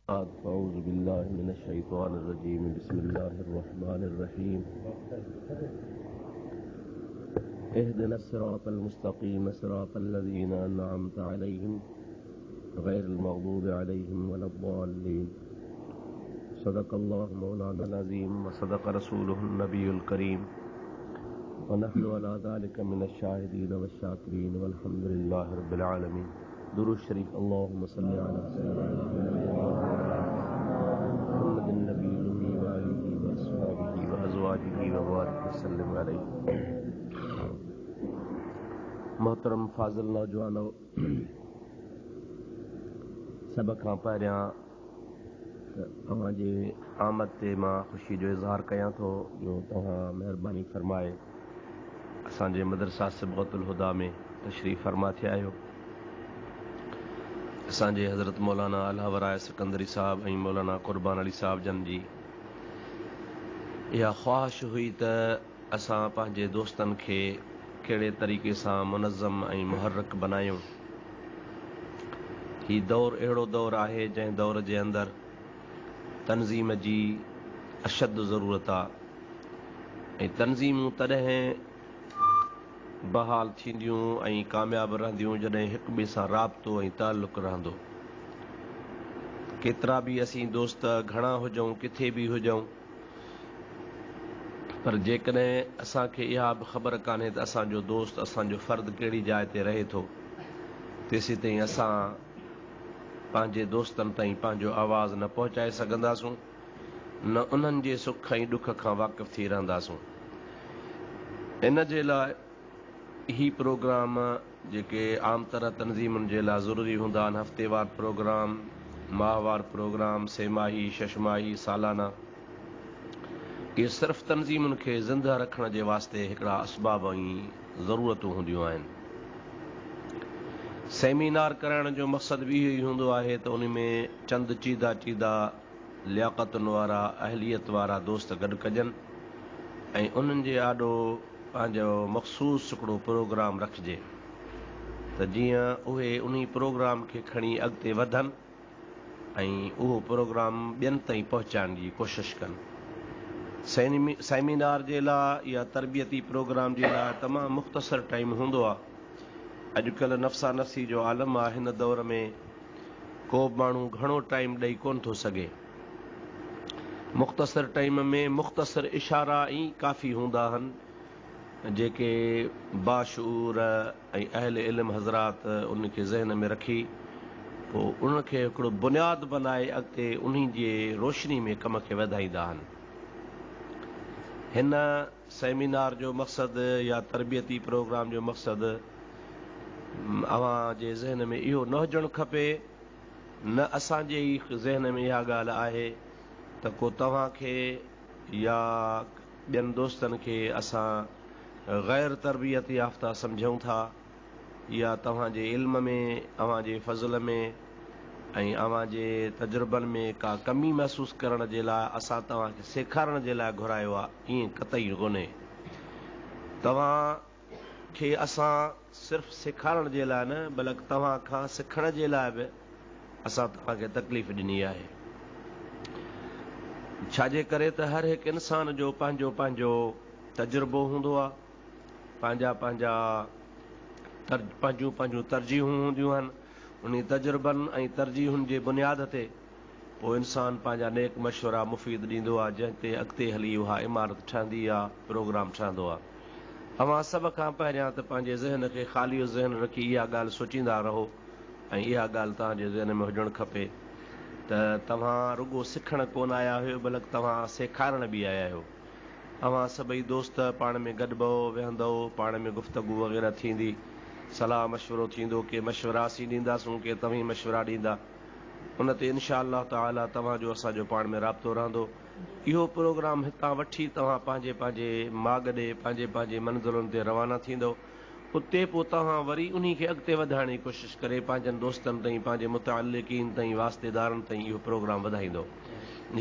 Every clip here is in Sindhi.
فأعوذ بالله من الشيطان الرجيم بسم الله الرحمن الرحيم اهدنا الصراط المستقيم صراط الذين أنعمت عليهم غير المغضوب عليهم ولا الضالين صدق الله مولانا العظيم وصدق رسوله النبي الكريم ونحن على ذلك من الشاهدين والشاكرين والحمد لله رب العالمين درود شريف اللهم صل على سيدنا محمد النبي الأمي وآله وأصحابه وأزواجه وبارك وسلم عليه محترم فاضل نوجوانو سڀ کان پهريان اوهان جي آمد تي مان خوشي جو اظهار ڪيان ٿو جو توهان مهرباني فرمائي اسان جي مدرسه صبغة الهديٰ ۾ تشريف فرما ٿيا آهيو. اسان جي حضرت مولانا الهه وراء سڪندري صاحب ۽ مولانا قربان علي صاحب جن جي اها خواهش هئي ته اسان پنهنجي دوستن کي ڪهڙي طريقي سان منظم ۽ محرڪ بنايون. هي دور اهڙو دور آهي جنهن دور جي اندر تنظيم جي اشد ضرورت آ. ۽ تنظيمون تڏهن بحال ٿينديون ۽ ڪامياب رهنديون جڏهن هڪ ٻئي سان رابطو ۽ تعلق رهندو. ڪيترا به اسين دوست گهڻا هجون ڪٿي به هجون پر جيڪڏهن اسان کي اها به خبر ڪانهي ته اسان جو دوست اسان جو فرد ڪهڙي جاء تي رهي ٿو تيسيتائين اسان پنهنجي دوستن تائين پنهنجو آواز نه پهچائي سگهنداسون. نه انهن جي سک ۽ ڏک کان واقف ٿي رهنداسون. ان جي لاء هي پروگرام جيڪي عام طرح تنظيمن جي لاء ضروري هوندا آهن، هفتيوار پروگرام، ماهوار پروگرام، سه ماهي، ششماهي، سالانه، اهي صرف تنظيمن کي زنده رکڻ جي واسطي هڪڙا اسباب ۽ ضرورتون هونديون آهن. سيمينار ڪرائڻ جو مقصد به اهو ئي هوندو آهي ته ان ۾ چند چيده چيده لياقتن وارا، اهليت وارا دوست گڏ ڪجن ۽ انهن جي آڏو پنهنجو مخصوص هڪڙو پروگرام رکجي ته جيئن اهي انهي پروگرام کي کڻي اڳتي وڌن ۽ اهو پروگرام ٻين تائين پهچائڻ جي ڪوشش ڪن. سيمينار جي لاء يا تربيتي پروگرام جي لاء تمام مختصر ٽائيم هوندو آ. اڄڪلهه نفسا نفسي جو عالم آ هن دور ۾ ڪو به ماڻهو گهڻو ٽائيم ڏئي ڪونه ٿو سگهي. مختصر ٽائيم ۾ مختصر اشارا ئي ڪافي هوندا آهن جيڪي باشعور ۽ اهل علم حضرات ان کي ذهن ۾ رکي پوء ان کي هڪڙو بنياد بنائي اڳتي انهي جي روشني ۾ ڪم کي وڌائيندا آهن. هن سيمينار جو مقصد يا تربيتي پروگرام جو مقصد اوهان جي ذهن ۾ اهو نه هجڻ کپي، نه اسان جي ئي ذهن ۾ اها ڳالهه آهي ته ڪو توهان کي يا ٻين دوستن کي اسان غير تربيت يافته سمجهون ٿا يا توهان جي علم ۾، اوهان جي فضل ۾ ۽ اوهان جي تجربن ۾ ڪا ڪمي محسوس ڪرڻ جي لاء اسان توهان کي سيکارڻ جي لاء گهرايو آهي، ائين قطعي ڪونهي. توهان کي اسان صرف سيکارڻ جي لاء نه بلڪ توهان کان سکڻ جي لاء به اسان توهان کي تڪليف ڏني آهي. ڇاجي ڪري ته هر هڪ انسان جو پنهنجو پنهنجو تجربو هوندو آهي، پنهنجا پنهنجا پنهنجون پنهنجون ترجيحون هونديون آهن، انهي تجربن ۽ ترجيحن جي بنياد تي پوء انسان پنهنجا نيڪ مشورا مفيد ڏيندو آ، جنهن تي اڳتي هلي اها عمارت ٺهندي آ، پروگرام ٺهندو آ. اوهان سڀ کان پهريان ته پنهنجي ذهن کي خالي الذهن رکي اها ڳالهه سوچيندا رهو ۽ اها ڳالهه توهان جي ذهن ۾ هجڻ کپي ته توهان رڳو سکڻ ڪونه آيا آهيو بلڪ توهان سيکارڻ به آيا آهيو. اوهان سڀئي دوست پاڻ ۾ گڏبؤ، ويهندؤ، پاڻ ۾ گفتگو وغيره ٿيندي، صلاح مشورو ٿيندو، ڪي مشورا اسين ڏينداسون، ڪي توهين مشورا ڏيندا. ان تي انشاء الله تعاليٰ توهان جو اسان جو پاڻ ۾ رابطو رهندو. اهو پروگرام هتان وٺي توهان پنهنجي پنهنجي ماڳ ڏي، پنهنجي پنهنجي منزلن تي روانا ٿيندؤ. اتي پوء توهان وري انهي کي اڳتي وڌائڻ جي ڪوشش ڪري پنهنجن دوستن تائين، پنهنجي متعلقين تائين، واسطيدارن تائين اهو پروگرام وڌائيندؤ.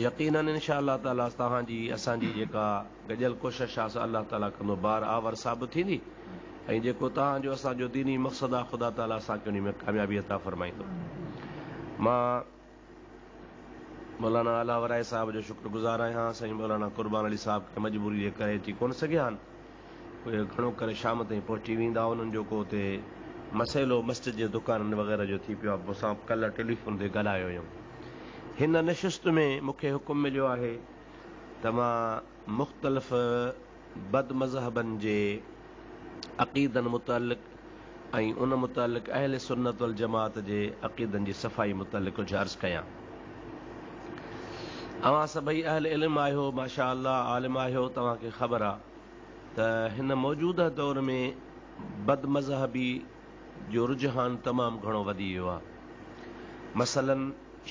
يقيناً انشاء الله تعاليٰ توهان جي اسان جي جيڪا گڏيل ڪوشش آهي سا الله تعاليٰ ڪندو بار آور ثابت ٿيندي ۽ جيڪو توهان جو اسان جو ديني مقصد آهي خدا تعاليٰ اسان کي انهي ۾ ڪاميابي عطا فرمائيندو. مان مولانا الله ورائي صاحب جو شڪر گذار آهيان. سائين مولانا قربان علي صاحب ڪنهن مجبوري جي ڪري اچي ڪونه سگهيا آهن. اهي گهڻو ڪري شام تائين پهچي ويندا. انهن جو ڪو اتي مسئلو مسجد جي دڪانن وغيره جو ٿي پيو آهي. مون سان ڪلهه ٽيليفون تي ڳالهايو هيم. هن نشست ۾ مون کي حڪم مليو آهي ته مان مختلف بد مذهبن جي عقيدن متعلق ۽ ان متعلق اهل سنت والجماعت جي عقيدن جي صفائي متعلق ڪجهه عرض ڪيان. اوهان سڀئي اهل علم آهيو، ماشاء الله عالم آهيو، توهان کي خبر آ ته هن موجوده دور ۾ بد مذهبي جو رجحان تمام گهڻو وڌي ويو آ. مثلاً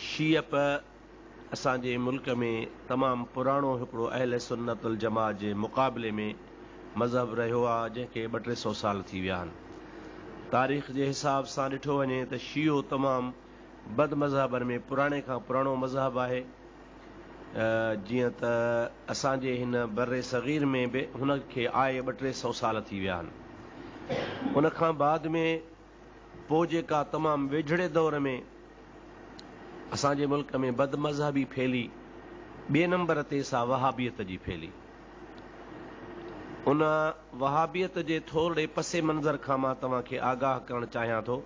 شيعپ اسان جي ملڪ ۾ تمام پراڻو هڪڙو اهل سنت والجماعت جي مقابلي ۾ مذهب رهيو آ جنهن کي ٻه ٽي سئو سال ٿي ويا آهن. تاريخ جي حساب سان ڏٺو وڃي ته شيعو تمام بد مذهبن ۾ پراڻي کان پراڻو مذهب آهي. جيئن ته اسان جي هن بر صغير ۾ به هن کي آئي ٻه ٽي سئو سال ٿي ويا آهن. ان کان بعد ۾ پوء جيڪا تمام ويجهڙي دور ۾ اسان جي ملڪ ۾ بدمذهبي ڦهلي، ٻئي نمبر تي سا وهابيت جي ڦهلي. ان وهابيت جي ٿورڙي پس منظر کان مان توهان کي آگاهه ڪرڻ چاهيان ٿو،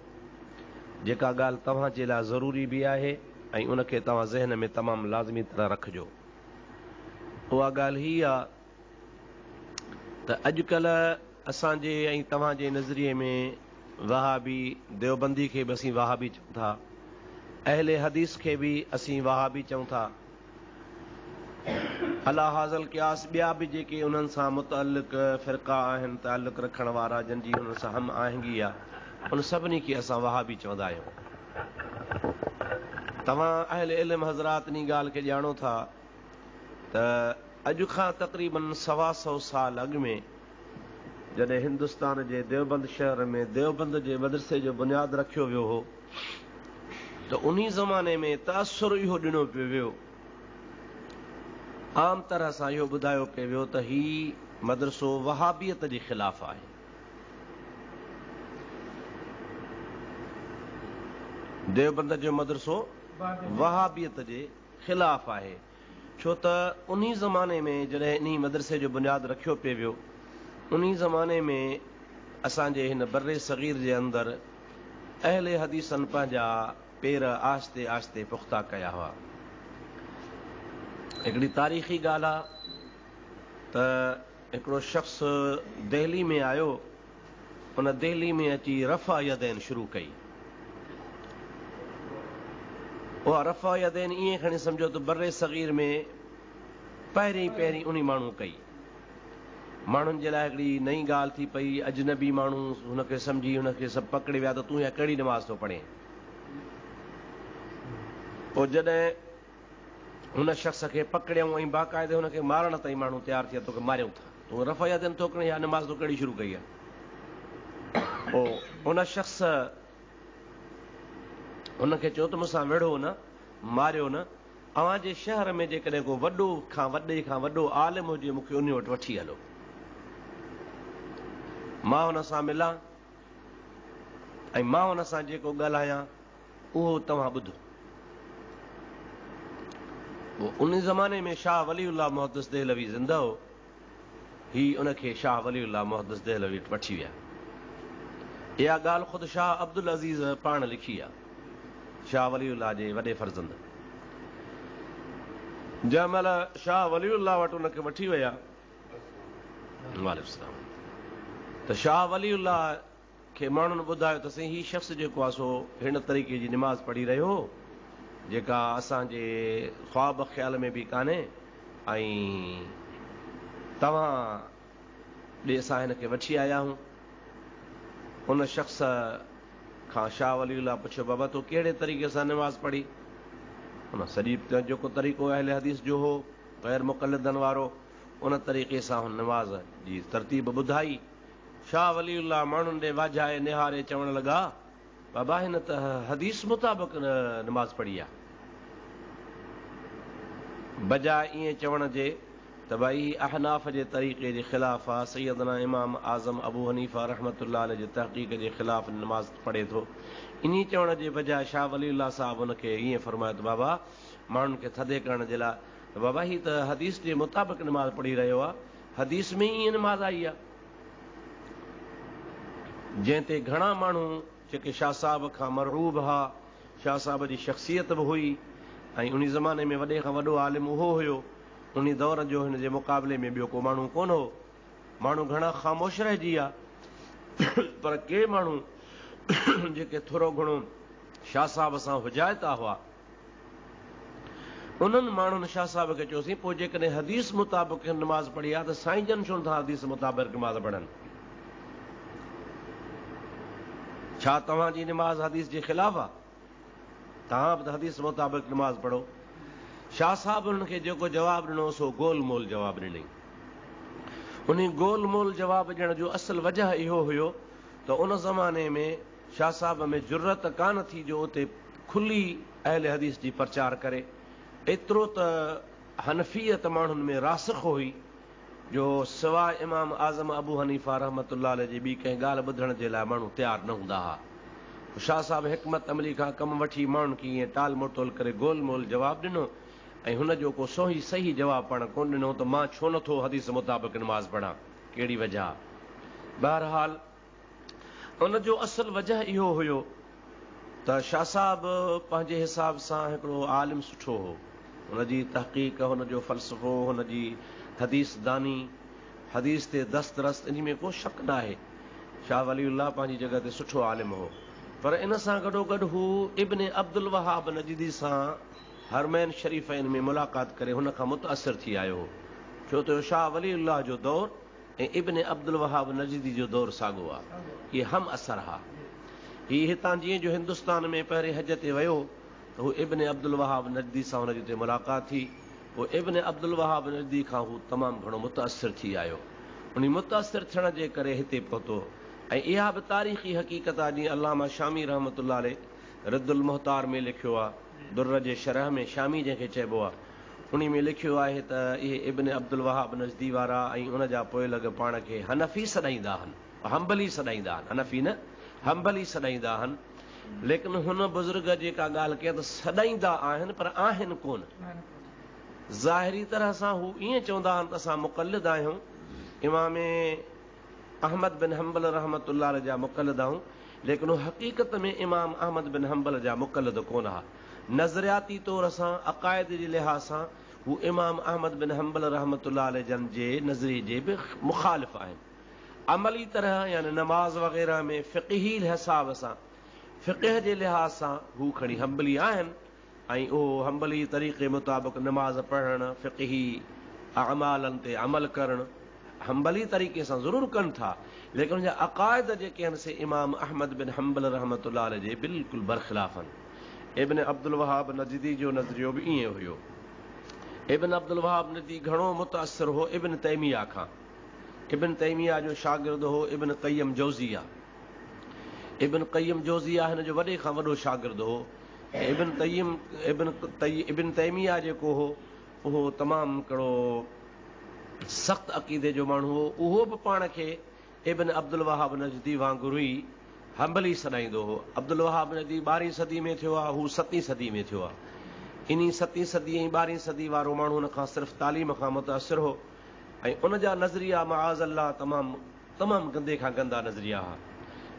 جيڪا ڳالهه توهان جي لاء ضروري به آهي ۽ ان کي توهان ذهن ۾ تمام لازمي طرح رکجو. اها ڳالهه هي آ ته اڄڪلهه اسان جي ۽ توهان جي نظريي ۾ وهابي ديوبندي کي به اسين وهابي چئون ٿا، اهل حديث کي به اسين وهابي چئون ٿا. عليٰ هذا القياس ٻيا به جيڪي انهن سان متعلق فرقا آهن، تعلق رکڻ وارا جن جي انهن سان هم آهنگي آ، ان سڀني کي اسان وهابي چوندا آهيون. توهان اهل علم حضرات انهي ڳالهه کي ڄاڻو ٿا ته اڄ کان تقريباً سوا سئو سال اڳ ۾ جڏهن هندستان جي ديوبند شهر ۾ ديوبند جي مدرسي جو بنياد رکيو ويو هو ته انهي زماني ۾ تاثر اهو ڏنو پيو ويو، عام طرح سان اهو ٻڌايو پيو ويو ته هي مدرسو وهابيت جي خلاف آهي. ديوبند جو مدرسو وهابيت جي خلاف آهي. ڇو ته انهي زماني ۾ جڏهن انهي مدرسي جو بنياد رکيو پئي ويو، انهي زماني ۾ اسان جي هن بر صغير جي اندر اهل حديثن پنهنجا پير آهستي آهستي پختا ڪيا هئا. هڪڙي تاريخي ڳالهه آ ته هڪڙو شخص دهلي ۾ آيو، ان دهلي ۾ اچي رفع يدين شروع ڪئي. اها رفع يدين ائين کڻي سمجهو ته برصغير ۾ پهرين پهرين انهي ماڻهو ڪئي. ماڻهن جي لاء هڪڙي نئين ڳالهه ٿي پئي. اجنبي ماڻهو هن کي سمجهي هن کي سڀ پڪڙي ويا ته تون اها ڪهڙي نماز ٿو پڙهين. پوء جڏهن هن شخص کي پڪڙيائون ۽ باقاعدي هن کي مارڻ تائين ماڻهو تيار ٿيا توکي ماريون ٿا. تون رفع يدين ٿو ڪرين اها نماز تو ڪهڙي شروع ڪئي آهي. پوء ان شخص هن کي چيو ته مون سان وڙهو نه، ماريو نه، اوهان جي شهر ۾ جيڪڏهن ڪو وڏو کان وڏي کان وڏو عالم هجي مون کي انهي وٽ وٺي هلو. مان هن سان ملان ۽ مان هن سان جيڪو ڳالهايان اهو توهان ٻڌو. پوء ان زماني ۾ شاهه ولي الله محدث دهلوي زنده هو. هي ان کي شاهه ولي الله محدث دهلوي وٽ وٺي ويا. اها ڳالهه خود شاهه عبدالعزيز پاڻ لکي آ، شاهه ولي الله جي وڏي فرزند. جنهن مهل شاهه ولي الله وٽ ان کي وٺي ويا، وعليڪم السلام، ته شاهه ولي الله کي ماڻهن ٻڌايو ته سائين هي شخص جيڪو آهي سو هن طريقي جي نماز پڙهي رهيو هو جيڪا اسان جي خواب خيال ۾ به ڪانهي ۽ توهان ڏي اسان هن کي وٺي آيا آهيون. ان شخص کان شاهه ولي الله پڇيو بابا تو ڪهڙي طريقي سان نماز پڙهي؟ ان سڄي جيڪو طريقو اهل حديث جو هو غير مقلدن وارو ان طريقي سان هن نماز جي ترتيب ٻڌائي. شاهه ولي الله ماڻهن ڏي واجهائي نهاري چوڻ لڳا، بابا هن ته حديث مطابق نماز پڙهي آ. بجاء ائين چوڻ جي ته ڀائي هي احناف جي طريقي جي خلاف آ، سيدنا امام اعظم ابو حنيفه رحمة الله عليه جي تحقيق جي خلاف نماز پڙهي ٿو. انهي چوڻ جي بجاء شاهه ولي الله صاحب ان کي ائين فرمايو ته بابا ماڻهن کي ٿڌي ڪرڻ جي لاء ته بابا هي ته حديث جي مطابق نماز پڙهي رهيو آ، حديث ۾ ئي ائين نماز آئي آ. جنهن تي گهڻا ماڻهو جيڪي شاهه صاحب کان مرعوب ها، شاهه صاحب جي شخصيت به هئي ۽ انهي زماني ۾ وڏي کان وڏو عالم اهو هيو، انهي دور جو هن جي مقابلي ۾ ٻيو ڪو ماڻهو ڪونه هو. ماڻهو گهڻا خاموش رهجي ويا، پر ڪي ماڻهو جيڪي ٿورو گهڻو شاهه صاحب سان حجائتا هئا، انهن ماڻهن شاهه صاحب کي چيو سائين پوء جيڪڏهن حديث مطابق هن نماز پڙهي آ ته سائين جن ڇو نٿا حديث مطابق نماز پڙهن؟ ڇا توهان جي نماز حديث جي خلاف آ؟ توهان به ته حديث مطابق نماز پڙهو. شاهه صاحب انهن کي جيڪو جواب ڏنو سو گول مول جواب ڏنائين. انهي گول مول جواب ڏيڻ جو اصل وجهه اهو هيو ته ان زماني ۾ شاهه صاحب ۾ جرئت ڪانه ٿي جو اتي کلي اهل حديث جي پرچار ڪري. ايترو ته حنفيت ماڻهن ۾ راسخ هئي جو سواء امام اعظم ابو حنيفه رحمة الله عليه جي ٻي ڪنهن ڳالهه ٻڌڻ جي لاء ماڻهو تيار نه هوندا ها. شاهه صاحب حڪمت عملي کان ڪم وٺي ماڻهن کي ائين ٽال مٽول ڪري گول مول جواب ڏنو ۽ هن جو ڪو سوهي صحيح جواب پاڻ ڪونه ڏنو ته مان ڇو نه ٿو حديث مطابق نماز پڙهان، ڪهڙي وجهه آ. بهرحال ان جو اصل وجهه اهو هيو ته شاهه صاحب پنهنجي حساب سان هڪڙو عالم سٺو هو. هن جي تحقيق، هن جو فلسفو، هن جي حديث داني، حديث تي دست رست انهي ۾ ڪو شڪ ناهي. شاهه ولي الله پنهنجي جڳهه تي سٺو عالم هو. پر ان سان گڏوگڏ هو ابن عبدالوهاب نجدي سان حرمين شريفين ۾ ملاقات ڪري هن کان متاثر ٿي آيو هو. ڇو ته شاهه ولي الله جو دور ۽ ابن عبدالوهاب نجدي جو دور ساڳو آ. اهي هم عصر ها. هي هتان جيئن جو هندستان ۾ پهرين حج تي ويو ته هو ابن عبدالوهاب نجدي سان هن جي اتي ملاقات ٿي. پوء ابن عبدالوهاب نجدي کان هو تمام گهڻو متاثر ٿي آيو. انهي متاثر ٿيڻ جي ڪري هتي پهتو ۽ اها به تاريخي حقيقت آ جيئن علامه شامي رحمة الله عليه رد المحتار ۾ لکيو آ، در جي شرح ۾ شامي جنهن کي چئبو آ. انهي ۾ لکيو آهي ته اهي ابن عبدالوهاب نجدي وارا ۽ ان جا پوئلڳ پاڻ کي حنفي سڏائيندا هن، حنبلي سڏائيندا هن، حنفي نه، حنبلي سڏائيندا هن، ليڪن هن بزرگ جيڪا ڳالهه ڪئي ته سڏائيندا آهن پر آهن ڪونه. ظاهري طرح سان هو ائين چوندا آهن ته اسان مقلد آهيون، امام احمد بن حنبل رحمة الله عليه جا مقلد آهيون، ليڪن هو حقيقت ۾ امام احمد بن حنبل جا مقلد ڪونه ها. نظرياتي طور سان، عقائد جي لحاظ سان هو امام احمد بن حنبل رحمة الله عليه جن جي نظريي جي به مخالف آهن. عملي طرح يعني نماز وغيره ۾ فقهي حساب سان، فقه جي لحاظ سان هو کڻي حنبلي آهن ۽ اهو حنبلي طريقي مطابق نماز پڙهڻ، فقهي اعمالن تي عمل ڪرڻ حنبلي طريقي سان ضرور ڪن ٿا، ليڪن ان جا عقائد جيڪي آهن سي امام احمد بن حنبل رحمة الله عليه جي بلڪل برخلاف آهن. ابن عبدالوهاب نجدي جو نظريو به ائين هيو. ابن عبدالوهاب نجدي گهڻو متاثر هو ابن تيميه کان. ابن تيميه جو شاگرد هو ابن قيم جوزيه. ابن قيم جوزيه هن جو وڏي کان وڏو شاگرد هو ۽ ابن قيم ابن ابن تيميه جيڪو هو اهو تمام هڪڙو سخت عقيدي جو ماڻهو هو، اهو به پاڻ کي ابن عبدالوهاب نجدي وانگر ئي حنبلي سڏائيندو هو. عبدالوهاب نجدي ٻارهين صدي ۾ ٿيو آهي، هو ستين صدي ۾ ٿيو آهي. انهي ستين صدي ۽ ٻارهين صدي وارو ماڻهو هن کان صرف تعليم کان متاثر هو ۽ ان جا نظريا معاذ الله تمام تمام گندي کان گندا نظريا ها.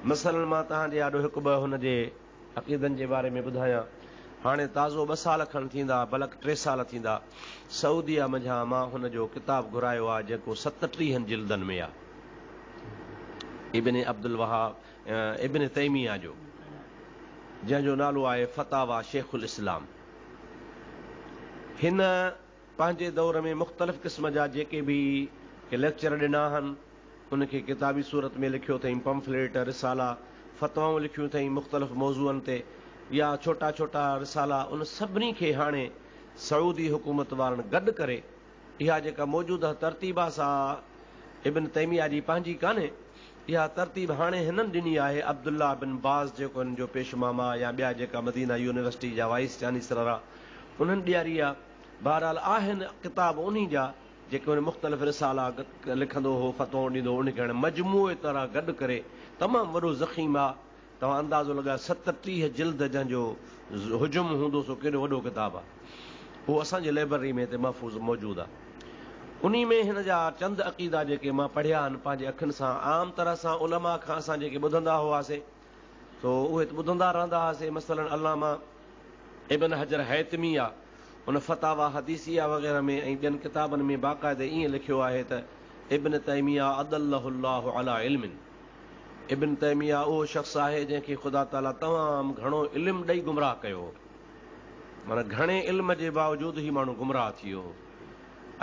مثلاً مان توهان جي آڏو هڪ ٻه هن جي عقيدن جي باري ۾ ٻڌايان. هاڻي تازو ٻه سال کن ٿيندا، بلڪ ٽي سال ٿيندا، سعوديه منجهان مان هن جو ڪتاب گهرايو آ، جيڪو ستٽيهن جلدن ۾ آ. ابن عبدالوهاب، ابن تيميه جو، جنهن جو نالو آهي فتاويٰ شيخ الاسلام. هن پنهنجي دور ۾ مختلف قسم جا جيڪي به ڪي ليڪچر ڏنا آهن، ان کي ڪتابي صورت ۾ لکيو اٿئين، پمفليٽ، رسالا، فتوائون لکيون اٿئين مختلف موضوعن تي يا ڇوٽا ڇوٽا رسالا، ان سڀني کي هاڻي سعودي حڪومت وارن گڏ ڪري اها جيڪا موجوده ترتيب آ سا ابن تيميه جي پنهنجي ڪانهي، اها ترتيب هاڻي هنن ڏني آهي، عبدالله بن باز جيڪو هنن جو پيشمام آ يا ٻيا جيڪا مدينه يونيورسٽي جا وائيس چانيسلر آ انهن ڏياري آ، بهرحال آهن ڪتاب انهي جا. جيڪي هن مختلف رسالا لکندو هو، فتوائون ڏيندو هو، ان کي هاڻي مجموعي طرح گڏ ڪري تمام وڏو ضخيم آ، توهان اندازو لڳايو 37 جلد جنهن جو حجم هوندو سو ڪيڏو وڏو ڪتاب آ. اهو اسان جي لئبرري ۾ هتي محفوظ موجود آ. انهي ۾ هن جا چند عقيدا جيڪي مان پڙهيا آهن پنهنجي اکين سان، عام طرح سان علماء کان اسان جيڪي ٻڌندا هئاسين سو اهي ته ٻڌندا رهندا هئاسين، مثلاً علامه ابن حجر هيثمي آ، ان فتاويٰ حديثيه وغيره ۾ ۽ ٻين ڪتابن ۾ باقاعدي ائين لکيو آهي ته ابن تيميه اضله الله علي علم، ابن تيميه اهو شخص آهي جنهن کي خدا تعاليٰ تمام گهڻو علم ڏئي گمراهه ڪيو هو. معنيٰ گهڻي علم جي باوجود هي ماڻهو گمراهه ٿي ويو هو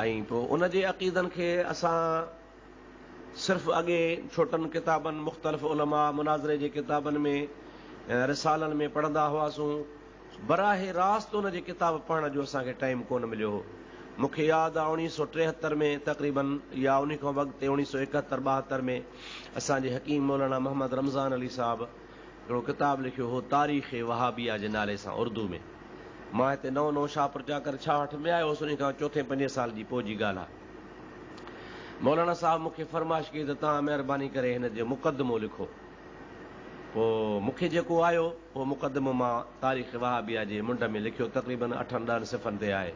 ۽ پوء ان جي عقيدن کي اسان صرف اڳي ڇوٽن ڪتابن مختلف علماء مناظري جي ڪتابن ۾ رسالن ۾ پڙهندا هئاسون. براهه راست ان جي ڪتاب پڙهڻ جو اسان کي ٽائيم ڪونه مليو هو. مون کي ياد آ 1973 ۾ تقريباً يا انهي کان به اڳتي 1971 72 ۾ اسان جي حڪيم مولانا محمد رمضان علي صاحب هڪڙو ڪتاب لکيو هو تاريخ وهابيه جي نالي سان اردو ۾. مان هتي نئون نئون شاهپور چاڪر 66 ۾ آيو هوس انهي کان چوٿين پنجين سال جي پوء جي ڳالهه آ. مولانا صاحب مون کي فرمائش ڪئي ته توهان مهرباني ڪري هن جو مقدمو لکو. پوء مون کي جيڪو آيو، اهو مقدمو مان تاريخ وهابيه جي منڍ ۾ لکيو، تقريباً اٺن ڏهن صفحن تي آهي.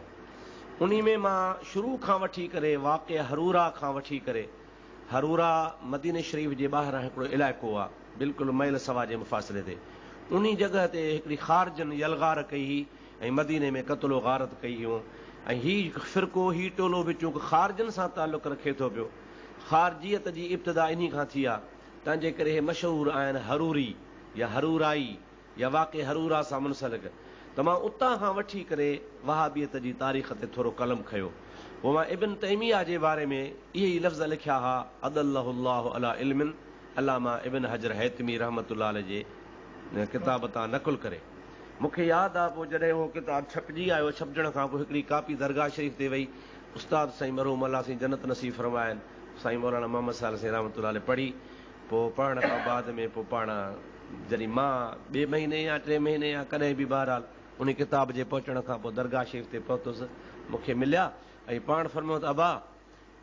انهي ۾ مان شروع کان وٺي ڪري واقعه حرورا کان وٺي ڪري، حرورا مديني شريف جي ٻاهران هڪڙو علائقو آ، بلڪل ميل سوا جي مفاصلي تي، انهي جڳهه تي هڪڙي خارجن يلغار ڪئي هئي ۽ مديني ۾ قتل و غارت ڪئي هيون ۽ هي فرقو، هي ٽولو به چونڪه خارجن سان تعلق رکي ٿو پيو، خارجيت جي ابتدا انهي کان ٿي آ. تنهن جي ڪري اهي مشهور آهن حروري يا حرورائي يا واقع حرورا سان منسلڪ ته مان اتان کان وٺي ڪري وهابيت جي تاريخ تي ٿورو قلم کنيو. پوء مان ابن تيميه جي باري ۾ اهي ئي لفظ لکيا ها اضله الله علي علم علامه ابن حجر هيثمي رحمة الله عليه جي ڪتاب تان نقل ڪري. مون کي ياد آ پوء جڏهن اهو ڪتاب ڇپجي آيو ڇپجڻ کان پوء هڪڙي ڪاپي درگاهه شريف تي وئي استاد سائين مرحوم الله سائين جنت نصيب فرمائن سائين مولانا محمد صالح سائين رحمة الله عليه پڙهي پوء پڙهڻ کان بعد ۾ پوء پاڻ جڏهن مان ٻئي مهيني يا ٽئين مهيني يا ڪڏهن به بهرحال انهي ڪتاب جي پهچڻ کان پوء درگاهه شريف تي پهتس مون کي مليا ۽ پاڻ فرمايو ته ابا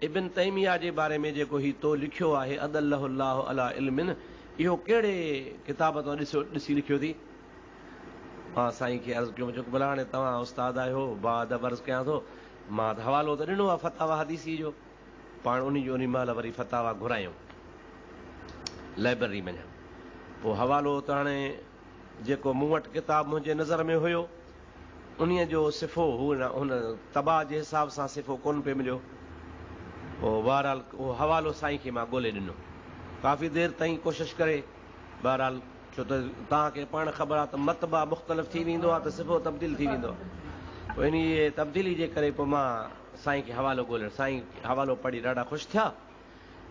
ابن تيميه جي باري ۾ جيڪو هي تو لکيو آهي اضله الله علي علم اهو ڪهڙي ڪتاب تان ڏسي لکيو ٿي؟ مان سائين کي عرض ڪيو چيو ڀلا هاڻي توهان استاد آهيو باادب عرض ڪيان ٿو مان ته حوالو ته ڏنو آهي فتاويٰ حديثي جو. پاڻ انهي جو انهي مهل وري فتاويٰ گهرايائون لئبرري منجهان. پوء حوالو ته هاڻي جيڪو مون وٽ ڪتاب منهنجي نظر ۾ هيو، انهيء جو صفحو هو نه، هن طبع جي حساب سان صفحو ڪونه پئي مليو. پوء بهرحال اهو حوالو سائين کي مان ڳولي ڏنو. ڪافي دير تائين ڪوشش ڪري بهرحال ڇو ته توهان کي پاڻ خبر آهي ته مطبع مختلف ٿي ويندو آهي ته صفحو تبديل ٿي ويندو آهي. پوء انهيء تبديلي جي ڪري پوء مان سائين کي حوالو ڳولڻ. سائين حوالو پڙهي ڏاڍا خوش ٿيا.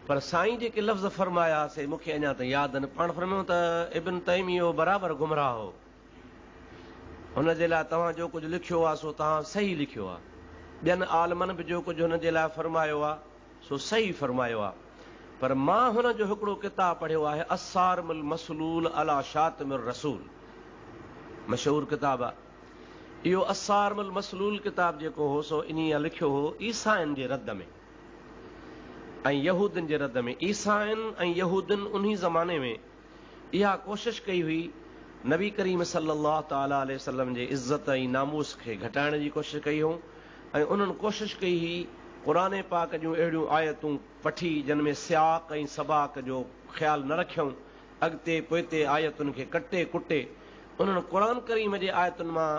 پر سائين جيڪي لفظ فرمايا سي مون کي اڃا تائين ياد آهن. پاڻ فرمايو ته ابن تيميه برابر گمراهه هو. هن جي لاء توهان جو ڪجهه لکيو آهي سو توهان صحيح لکيو آهي. ٻين عالمن به جو ڪجهه هن جي لاء فرمايو آهي سو صحيح فرمايو آهي. پر مان هن جو هڪڙو ڪتاب پڙهيو آهي الصارم المسلول علي شاتم الرسول مشهور ڪتاب آهي. اهو الصارم المسلول ڪتاب جيڪو هو سو انهيء لکيو هو عيسائين جي رد ۾ ۽ يهودين جي رد ۾. عيسائين ۽ يهودين انهي زماني ۾ اها ڪوشش ڪئي هئي نبي ڪريم صلي الله تعالٰي عليه وسلم جي عزت ۽ ناموس کي گهٽائڻ جي ڪوشش ڪئي هئون ۽ انهن ڪوشش ڪئي هئي قرآن پاڪ جون اهڙيون آيتون وٺي جن ۾ سياق ۽ سباق جو خيال نه رکيائون اڳتي پوئتي آيتن کي ڪٽي ڪٽي انهن قرآن ڪريم جي آيتن مان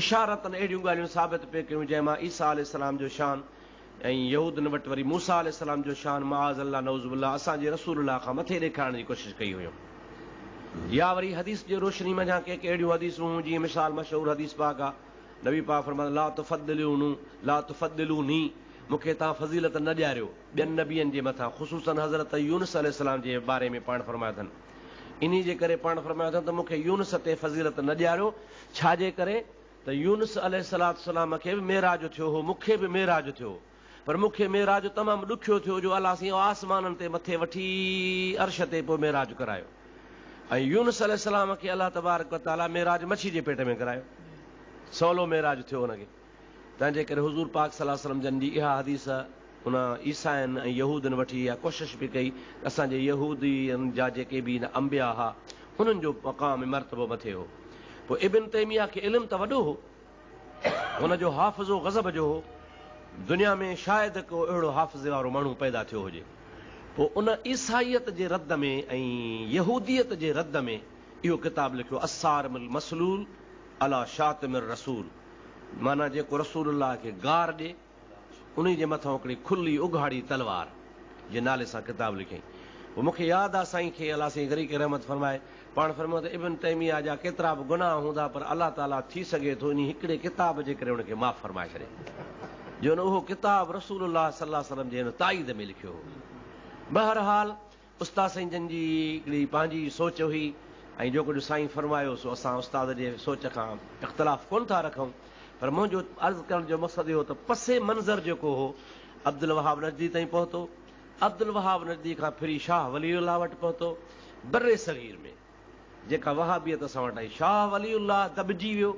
اشارتاً اهڙيون ڳالهيون ثابت پئي ڪيون جنهن مان عيسيٰ عليه السلام جو شان ۽ يهودن وٽ وري موسيٰ عليه السلام جو شان معاذ الله نعوذ بالله اسان جي رسول الله کان مٿي ڏيکارڻ جي ڪوشش ڪئي هيون يا وري حديث جي روشني منجهان ڪي ڪي اهڙيون حديثون هيون جيئن مثال مشهور حديث پاڪ آ نبي پاڪ فرمايو لا تفضلون لا تفضلوني مون کي توهان فضيلت نه ڏياريو ٻين نبين جي مٿان خصوصاً حضرت يونس عليه السلام جي باري ۾ پاڻ فرمايو اٿن. انهي جي ڪري پاڻ فرمايو اٿن ته مون کي يونس تي فضيلت نه ڏياريو، ڇا جي ڪري ته يونس عليه الصلوة والسلام کي به معراج ٿيو هو، مون کي به معراج ٿيو هو، پر مون کي معراج تمام ڏکيو ٿيو جو الله سائين آسمانن تي مٿي وٺي عرش تي پوء معراج ڪرايو ۽ يونس عليه السلام کي الله تبارڪ وتعاليٰ معراج مڇي جي پيٽ ۾ ڪرايو، سولو معراج ٿيو هن کي. ته تنهن جي ڪري حضور پاڪ صلي الله عليه وسلم جن جي اها حديث ان عيسائين ۽ يهودين وٺي اها ڪوشش به ڪئي ته اسان جي يهودين جا جيڪي به انبياء ها انهن جو مقام ۽ مرتبو مٿي هو. پوء ابن تيميه کي علم ته وڏو هو. هن جو حافظو غضب جو هو. دنيا ۾ شايد ڪو اهڙو حافظي وارو ماڻهو پيدا ٿيو هجي. پوء ان عيسائيت جي رد ۾ ۽ يهوديت جي رد ۾ اهو ڪتاب لکيو الصارم المسلول علي شاتم الرسول معنيٰ جيڪو رسول الله کي گار ڏي انهي جي مٿان هڪڙي کلي اگهاڙي تلوار جي نالي سان ڪتاب لکيائين. پوء مون کي ياد آ سائين کي الله سائين غريق رحمت فرمائي پاڻ فرمايو ته ابن تيميه جا ڪيترا به گناهه هوندا پر الله تعاليٰ ٿي سگهي ٿو انهي هڪڙي ڪتاب جي ڪري ان کي معاف فرمائي ڇڏي جو ان اهو ڪتاب رسول الله صلي الله عليه وسلم جي هن تائيد ۾ لکيو هو. بهرحال استاد سائين جن جي هڪڙي پنهنجي سوچ هئي ۽ جو ڪجهه سائين فرمايو سو اسان استاد جي سوچ کان اختلاف ڪونه ٿا رکون پر منهنجو عرض ڪرڻ جو مقصد اهو ته پس منظر جيڪو هو عبدالوهاب نجدي تائين پهتو عبدالوهاب نجدي کان ڦري شاهه ولي الله وٽ پهتو برصغير ۾ جيڪا وهابيت اسان وٽ آئي شاهه ولي الله دٻجي ويو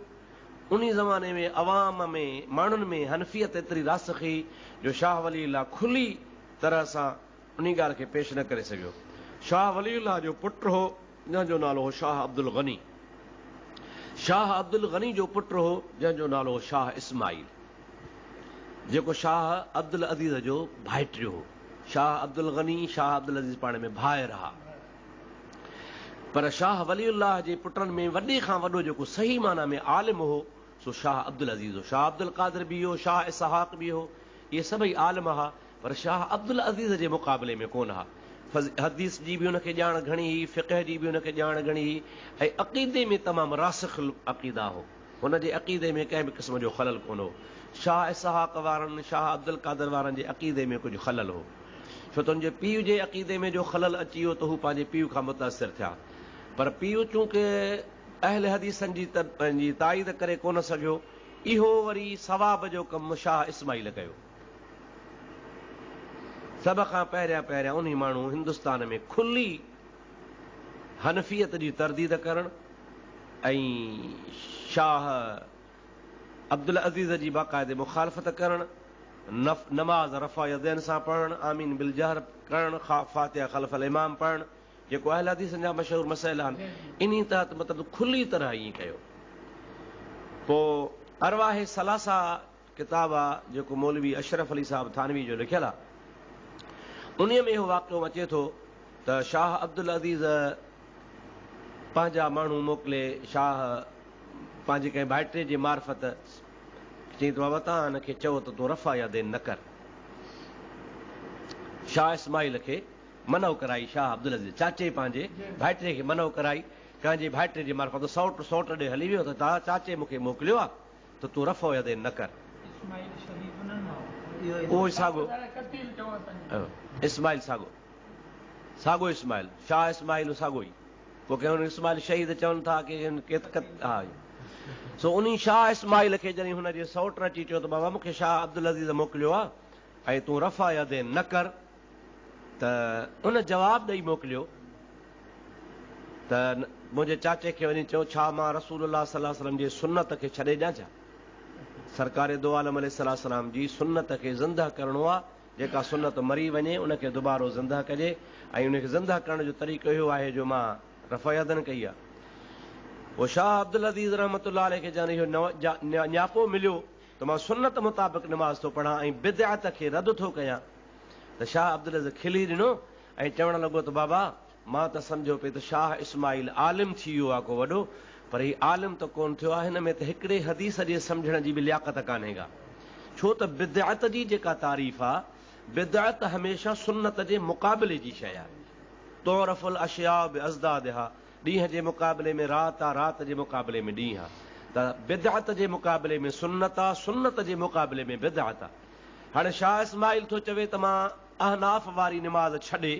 انهي زماني ۾ عوام ۾ ماڻهن ۾ حنفيت ايتري راسخ هئي جو شاهه ولي الله کلي طرح سان انهي ڳالهه کي پيش نه ڪري سگهيو. شاهه ولي الله جو پٽ هو، جنهن جو نالو هو شاهه عبدالغني. شاهه عبدالغني جو پٽ هو، جنهن جو نالو هو شاهه اسماعيل، جيڪو شاهه عبدالعزيز جو ڀائٽيو هو. شاهه عبدالغني، شاهه عبدالعزيز پاڻ ۾ ڀائر ها. پر شاهه ولي الله جي پٽن ۾ وڏي کان وڏو جيڪو صحيح معنيٰ ۾ عالم هو، سو شاهه عبدالعزيز هو. شاهه عبدالقادر به هو، شاهه اسحاق به هو. اهي سڀئي عالم ها. پر شاهه عبدالعزيز جي مقابلي ۾ ڪونه ها. حديث جي به هن کي ڄاڻ گهڻي هئي، فقه جي به هن کي ڄاڻ گهڻي هئي ۽ عقيدي ۾ تمام راسخ العقيده هو. هن جي عقيدي ۾ ڪنهن به قسم جو خلل ڪونه هو. شاهه اسحاق وارن، شاهه عبدالقادر وارن جي عقيدي ۾ ڪجهه خلل هو. ڇو ته هن جي پيء جي عقيدي ۾ جو خلل اچي ويو ته هو پنهنجي پيء کان متاثر ٿيا. پر پيء چونڪه اهل حديثن جي تائيد ڪري ڪونه سگهيو، اهو وري ثواب جو ڪم شاهه اسماعيل ڪيو. سڀ کان پهريان پهريان انهي ماڻهو هندستان ۾ کلي حنفيت جي ترديد ڪرڻ ۽ شاهه عبدالعزيز جي باقاعدي مخالفت ڪرڻ، نماز رفع يدين سان پڙهڻ، آمين بالجهر ڪرڻ، فاتحه خلف الامام پڙهڻ، جيڪو اهل حديثن جا مشهور مسئلا آهن، انهي تحت مطلب کلي طرح ائين ڪيو. پوء ارواح ثلاثه ڪتاب آ جيڪو مولوي اشرف علي صاحب ٿانوي جو لکيل آ انهي ۾ اهو واقعو اچي ٿو ته شاهه عبدالعزيز پنهنجا ماڻهو موڪلي شاهه پنهنجي ڪنهن ڀائٽي جي معرفت چيائين ته بابا تان هن کي چئو ته تون رفع يدين نه ڪر شاهه اسماعيل کي منع ڪرائي شاهه عبدالعزيز چاچي پنهنجي ڀائٽي کي منع ڪرائي ڪنهن جي ڀائٽي جي معرفت سئوٽ سئوٽ ڏي هلي ويو ته چاچي مون کي موڪليو آ ته تون رفع يدين نه ڪر. اسماعيل شهيد انهن مان هو. اهو ئي ساڳو اسماعيل ساڳو ساڳو اسماعيل شاهه اسماعيل ساڳو ئي پوء ڪي هن اسماعيل شهيد چون ٿا ڪي هن ڪي ها سو انهي شاهه اسماعيل کي جڏهن هن جي سئوٽ اچي چيو ته بابا مون کي شاهه عبدالعزيز موڪليو آ ۽ تون رفع يدين نه ڪر ته ان جواب ڏئي موڪليو ته منهنجي چاچي کي وڃي چئو، ڇا مان رسول الله صلي الله عليه وسلم جي سنت کي ڇڏي ڏيان ڇا؟ سرڪار دو عالم عليه الصلوة والسلام جي سنت کي زنده ڪرڻو آ، جيڪا سنت مري وڃي ان کي دوبارو زنده ڪجي ۽ ان کي زنده ڪرڻ جو طريقو اهو آهي جو مان رفع يدين ڪئي آ. پوء شاهه عبدالعزيز رحمة الله عليه کي جڏهن اهو نياپو مليو ته مان سنت مطابق نماز ٿو پڙهان ۽ بدعت کي رد ٿو ڪيان ته شاهه عبدالعزيز کلي ڏنو ۽ چوڻ لڳو ته بابا! مان ته سمجهيو پئي ته شاهه اسماعيل عالم ٿي ويو آ ڪو وڏو، پر هي عالم ته ڪونه ٿيو آ، هن ۾ ته هڪڙي حديث جي سمجهڻ جي به لياقت ڪانهي ڪا. ڇو ته بدعت جي جيڪا تعريف آ، بدعت هميشه سنت جي مقابلي جي شيء آ. تعرف الاشياء باضدادها، ڏينهن جي مقابلي ۾ رات آ، رات جي مقابلي ۾ ڏينهن آ. ته بدعت جي مقابلي ۾ سنت آ، سنت جي مقابلي ۾ بدعت آ. هاڻي شاهه اسماعيل ٿو چوي ته مان احناف واري نماز ڇڏي،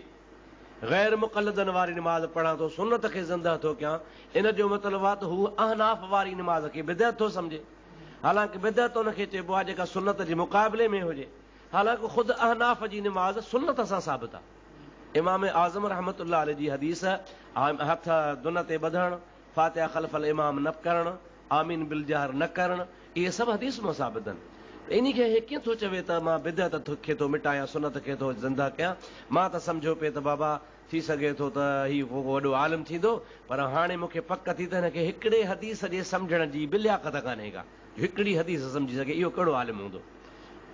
غير مقلدن واري نماز پڙهان ٿو، سنت کي زنده ٿو ڪيان، ان جو مطلب آهي ته هو احناف واري نماز کي بدعت ٿو سمجهي. حالانڪ بدعت ان کي چئبو آهي جيڪا سنت جي مقابلي ۾ هجي. حالانڪ خود احناف جي نماز سنت سان ثابت آهي. امام اعظم رحمة الله عليه جي حديث، هٿ دن تي ٻڌڻ، فاتحه خلف الامام نه ڪرڻ، آمين بالجهر نه ڪرڻ، اهي سڀ حديث مان ثابت آهن. ته انهي کي هي ڪيئن ٿو چوي ته مان بدعت کي ٿو مٽايان سنت کي ٿو زنده ڪيان. مان ته سمجهيو پئي ته بابا ٿي سگهي ٿو ته هي ڪو وڏو عالم ٿيندو پر هاڻي مون کي پڪ ٿي ته هن کي هڪڙي حديث جي سمجهڻ جي به لياقت ڪانهي ڪا جو هڪڙي حديث سمجهي سگهي اهو ڪهڙو عالم هوندو.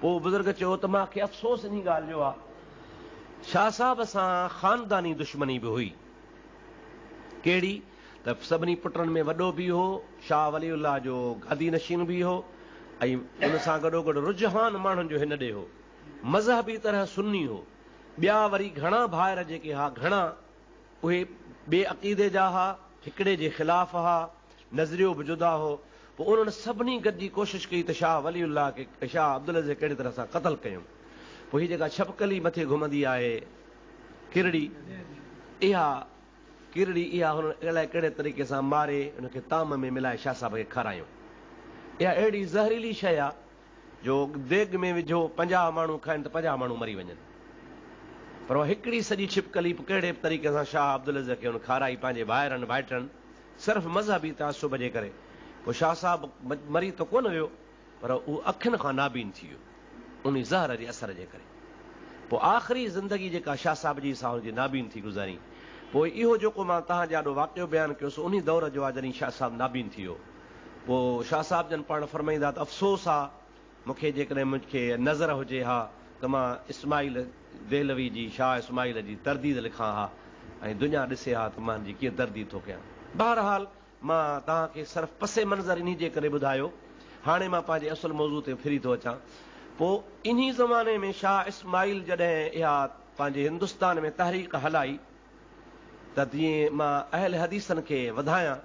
پوء بزرگ چيو ته مان کي افسوس انهي ڳالهه جو آ. شاهه صاحب سان خانداني دشمني به هئي. ڪهڙي ته سڀني پٽن ۾ وڏو به هو، شاهه ولي الله جو گادي نشين به هو ۽ ان سان گڏوگڏ رجحان ماڻهن جو هن ڏي هو. مذهبي طرح سني هو. ٻيا وري گهڻا ڀائر جيڪي ها گهڻا اهي ٻئي عقيدي جا ها، هڪڙي جي خلاف ها، نظريو به جدا هو. پوء انهن سڀني گڏجي ڪوشش ڪئي ته شاهه ولي الله کي شاهه عبدالعزيز کي ڪهڙي طرح سان قتل ڪيون. پوء هي جيڪا ڇپڪلي مٿي گهمندي آهي ڪرڙي، اها ڪرڙي اها هنن الائي ڪهڙي طريقي سان ماري ان کي طعام ۾ ملائي شاهه صاحب کي کارايون. اها اهڙي زهريلي شيء آ جو ديڳ ۾ وجهو 50 ماڻهو کائن ته 50 ماڻهو مري وڃن. پر اها هڪڙي سڄي ڇپڪلي به ڪهڙي به طريقي سان شاهه عبدالعزيز کي هن کارائي پنهنجي ڀائرن ڀائٽن صرف مذهبي تعصب جي ڪري. پوء شاهه صاحب مري ته ڪونه ويو پر هو اکين کان نابين ٿي ويو انهي زهر جي اثر جي ڪري. پوء آخري زندگي جيڪا شاهه صاحب جي سا هن جي نابين ٿي گذاري. پوء اهو جيڪو مان توهان جي آڏو واقعو بيان ڪيو سو انهي دور جو آ جڏهن شاهه صاحب نابين ٿي ويو. پوء شاهه صاحب جن پاڻ فرمائيندا ته افسوس آ مون کي جيڪڏهن مون کي نظر هجي ها ته مان اسماعيل دهلوي جي شاهه اسماعيل جي ترديد لکان ها ۽ دنيا ڏسي ها ته مان هن جي ڪيئن ترديد ٿو ڪيان. بهرحال مان توهان کي صرف پس منظر انهي جي ڪري ٻڌايو. هاڻي مان پنهنجي اصل موضوع تي ڦري ٿو اچان. پوء انهي زماني ۾ شاهه اسماعيل جڏهن اها پنهنجي هندستان ۾ تحريڪ هلائي ته جيئن مان اهل حديثن کي وڌايان،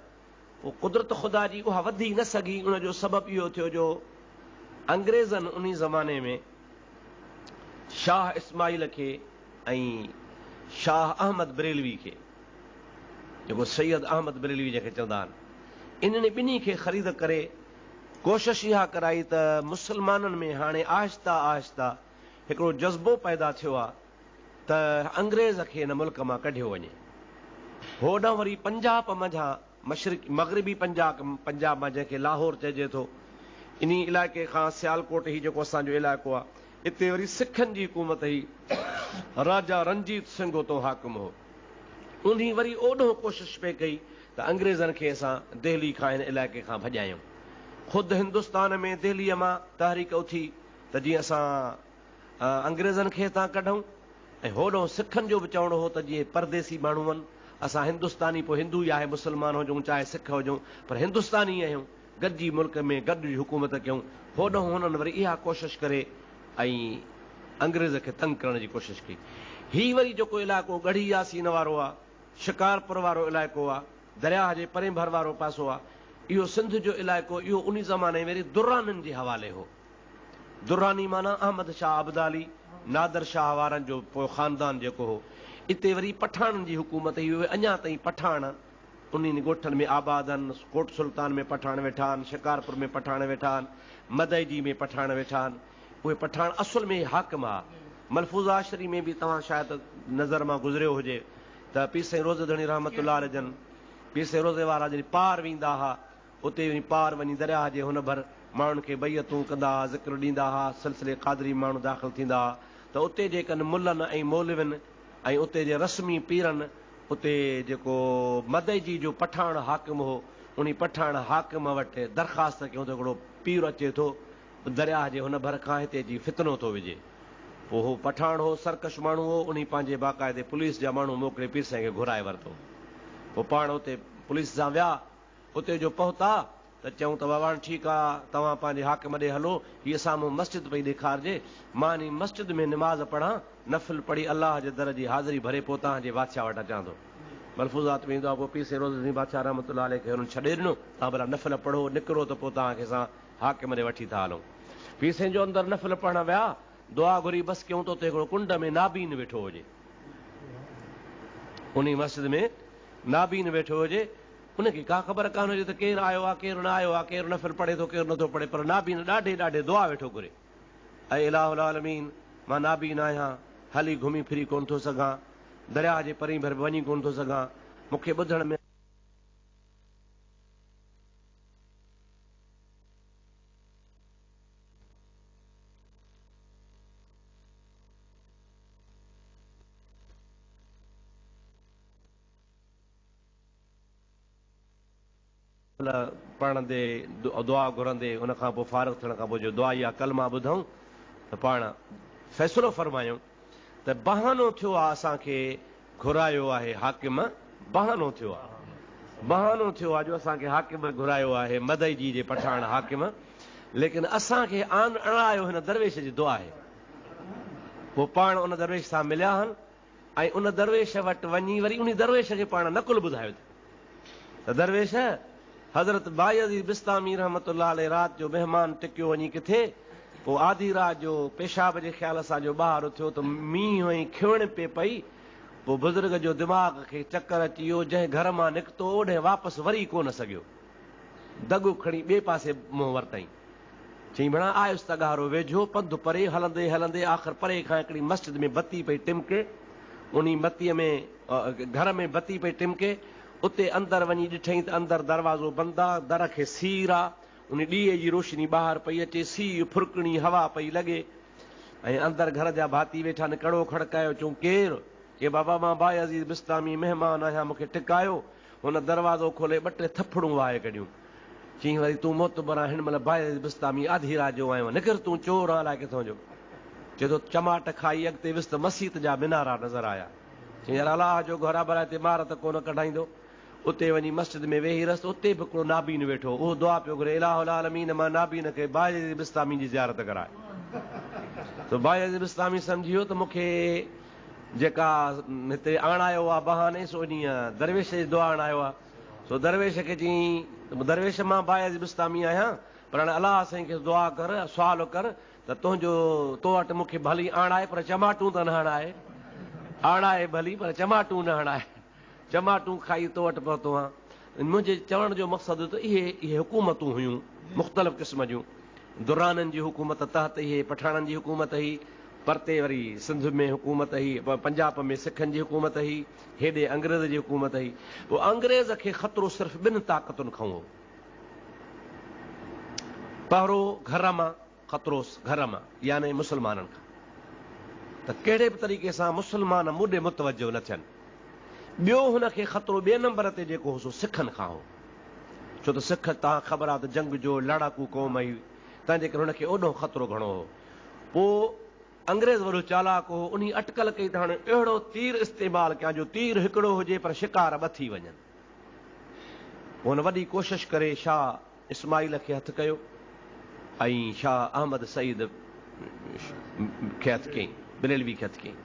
پوء قدرت خدا جي اها وڌي نه سگهي، ان جو سبب اهو ٿيو جو انگريزن انهي زماني ۾ شاهه اسماعيل کي ۽ شاهه احمد بريلوي کي، جيڪو سيد احمد بريلوي جنهن کي چوندا آهن، انهن ٻنهي کي خريد ڪري ڪوشش اها ڪرائي ته مسلمانن ۾ هاڻي آهسته آهسته هڪڙو جذبو پيدا ٿيو آهي ته انگريز کي هن ملڪ مان ڪڍيو وڃي. هوڏانهن وري پنجاب منجهان مشرق مغربي پنجاب پنجاب مان جنهن کي لاهور چئجي ٿو، انهي علائقي کان سيالڪوٽ هي جيڪو اسان جو علائقو آهي، اتي وري سکن جي حڪومت هئي. راجا رنجيت سنگهه اتو حاڪم هو. انهي وري اوڏهون ڪوشش پئي ڪئي ته انگريزن کي اسان دهلي کان هن علائقي کان ڀڄايون. خود هندستان ۾ دهليء مان تحريڪ اٿي ته جيئن اسان انگريزن کي هتان ڪڍون ۽ هوڏهون سکن جو به چوڻ هو ته جيئن پرديسي ماڻهو آهن، اسان هندستاني پوء هندو ياهي مسلمان هجون چاهي سک هجون پر هندستاني آهيون، گڏجي ملڪ ۾ گڏجي حڪومت ڪيون. هوڏهون هنن وري اها ڪوشش ڪري ۽ انگريز کي تنگ ڪرڻ جي ڪوشش ڪئي. هي وري جيڪو علائقو ڳڙهي ياسين وارو آ، شڪارپور وارو علائقو آ، درياهه جي پرين ڀر وارو پاسو آ، اهو سنڌ جو علائقو اهو انهي زماني ۾ وري درانين جي حوالي هو. دراني معنيٰ احمد شاهه ابدالي، نادر شاهه وارن جو پوء خاندان جيڪو هو. اتي وري پٺاڻن جي حڪومت هئي، اهي اڃا تائين پٺاڻ انهن ڳوٺن ۾ آباد آهن، ڪوٽ سلطان ۾ پٺاڻ ويٺا آهن، شڪارپور ۾ پٺاڻ ويٺا آهن، مدئجي ۾ پٺاڻ ويٺا آهن. اهي پٺاڻ اصل ۾ حاڪم ها. ملفوظه شريف ۾ به توهان شايد نظر مان گذريو هجي ته پير سائين روضي ڌڻي رحمة الله عليه جن پير سائين روضي وارا جڏهن پار ويندا ها اتي وڃي پار وڃي درياهه جي هن ڀر ماڻهن کي بيعتون ڪندا ها، ذڪر ڏيندا ها، سلسلي قادري ۾ ماڻهو داخل ٿيندا ها ته اتي جي ڪن ملن ۽ مولوين ۽ اتي جي رسمي پيرن اتي جيڪو مدئجي جو پٺاڻ حاڪم هو انهي پٺاڻ حاڪم وٽ درخواست ڪيون ته هڪڙو پير اچي ٿو درياهه جي هن ڀر کان هتي اچي فتنو ٿو وجهي. پوء هو پٺاڻ هو، سرڪش ماڻهو هو، انهي پنهنجي باقاعدي پوليس جا ماڻهو موڪلي پير سائين کي گهرائي ورتو. پوء پاڻ اتي پوليس سان ويا. اتي جو پهتا ته چيائون ته بابا هاڻ ٺيڪ آ، توهان پنهنجي حاڪم ڏي هلو، هيء سامهون مسجد پئي ڏيکارجي، مان انهي مسجد ۾ نماز پڙهان، نفل پڙهي الله جي در جي حاضري ڀري پوء توهان جي بادشاهه وٽ اچان ٿو. ملفوظات ۾ ايندو آ، پوء پير سائين روضي ڌڻي بادشاهه رحمة الله عليه کي هنن ڇڏي ڏنو، توهان ڀلا نفل پڙهو، نڪرو ته پوء توهان کي اسان حاڪم ڏي وٺي ٿا هلون. پير سائين جو اندر نفل پڙهڻ ويا، دعا گهري بس ڪيون ته اتي هڪڙو ڪنڊ ۾ نابين ويٺو هجي. انهي مسجد ۾ نابين ويٺو هجي. ان کي ڪا خبر ڪانه هجي ته ڪير آيو آ، ڪير نه آيو آ، ڪير نفل پڙهي ٿو، ڪير نٿو پڙهي، پر نابين ڏاڍي ڏاڍي دعا ويٺو گهري. اي اله العالمين! مان نابين آهيان، هلي گهمي ڦري ڪونه ٿو سگهان، درياهه جي پرين ڀر به وڃي ڪونه ٿو سگهان، مون کي ٻڌڻ ۾. پڙهندي دعا گهرندي ان کان پوء فارغ ٿيڻ کان پوء جو دعا يا ڪلما ٻڌائون ته پاڻ فيصلو فرمايائون ته بهانو ٿيو آ اسان کي گهرايو آهي حاڪم بهانو ٿيو آ بهانو ٿيو آ جو اسان کي حاڪم گهرايو آهي مدئجي جي پٺاڻ حاڪم ليڪن اسان کي آن اڻايو هن درويش جي دعا آهي. پوء پاڻ ان درويش سان مليا هن ۽ ان درويش وٽ وڃي وري انهي درويش کي پاڻ نقل ٻڌايو ته درويش حضرت بايزيد بسطامي رحمة الله عليه رات جو مهمان ٽڪيو وڃي ڪٿي پوء آڌي رات جو پيشاب جي خيال سان جو ٻاهر اٿيو ته مينهن ۽ کنوڻ پئي پئي پوء بزرگ جو دماغ کي چڪر اچي ويو جنهن گهر مان نڪتو اوڏهين واپس وري ڪونه سگهيو دڳ کڻي ٻئي پاسي منهن ورتائين. چيائين، ڀيڻا آيس ته ڳارو ويجهو، پنڌ پري، هلندي هلندي آخر پري کان هڪڙي مسجد ۾ بتي پئي ٽمڪي، انهي بتيء ۾ گهر ۾ بتي پئي ٽمڪي، اتي اندر وڃي ڏٺئين ته اندر دروازو بند آ، در کي سير آ، انهي ڏيئي جي روشني ٻاهر پئي اچي، سيء ڦرڪڻي هوا پئي لڳي ۽ اندر گهر جا ڀاتي ويٺا آهن، ڪڙو کڙڪايو، چيائون، ڪير؟ چي، بابا مان بايزيد بسطامي مهمان آهيان، مون کي ٽڪايو. هن دروازو کولي ٻه ٽي ٿڦڙون وهائي ڪڍيون. چيائين وري تون معتبر آهين هن مهل بايزيد بسطامي آڌي رات جو آيو آهين نڪر تون چور آن الائي ڪٿان جو. چئي ٿو چماٽ کائي اڳتي ويس ته مسيت جا منارا نظر آيا. چيائين يار الله جو گهر آ ڀلا هتي مار ته ڪونه ڪڍائيندو. اتي وڃي مسجد ۾ ويهي رهيس ته اتي به هڪڙو نابين ويٺو هو اهو دعا پيو گهري الٰه العالمين مان نابين کي بايزيد بسطامي جي زيارت ڪراء. سو بايزيد بسطامي سمجهي ويو ته مون کي جيڪا هتي آڻايو آ بهاني سو انهيء درويش جي دعا آڻايو آ. سو درويش کي چيائين ته درويش مان بايزيد بسطامي آهيان پر هاڻي الله سائين کي دعا ڪر سوال ڪر ته تنهنجو تو وٽ مون کي ڀلي آڻائي پر چماٽون ته نه هڻائي. آڻائي ڀلي پر چماٽون نه هڻائي. چماٽون کائي تو وٽ پهتو آهيان. منهنجي چوڻ جو مقصد ته اهي اهي حڪومتون هيون مختلف قسم جون. درانن جي حڪومت تحت اهي پٺاڻن جي حڪومت هئي، پرتي وري سنڌ ۾ حڪومت هئي، پنجاب ۾ سکن جي حڪومت هئي، هيڏي انگريز جي حڪومت هئي. پوء انگريز کي خطرو صرف ٻن طاقتن کان هو. پهرو گهر مان خطرو گهر مان يعني مسلمانن کان ته ڪهڙي به طريقي سان مسلمان مون ڏي متوجه نه ٿين. ٻيو هن کي خطرو ٻئي نمبر تي جيڪو هو سو سکن کان هو. ڇو ته سک توهان کي خبر آهي ته جنگ جو لڙاڪو قوم هئي، تنهن جي ڪري هن کي اوڏهون خطرو گهڻو هو. پوء انگريز وڏو چالاڪ هو، انهي اٽڪل ڪئي ته هاڻي اهڙو تير استعمال ڪيان جو تير هڪڙو هجي پر شڪار ٻه ٿي وڃن. پوء هن وڏي ڪوشش ڪري شاهه اسماعيل کي هٿ ڪيو ۽ شاهه احمد سعيد کي هٿ ڪيائين، بريلوي کي هٿ ڪيائين.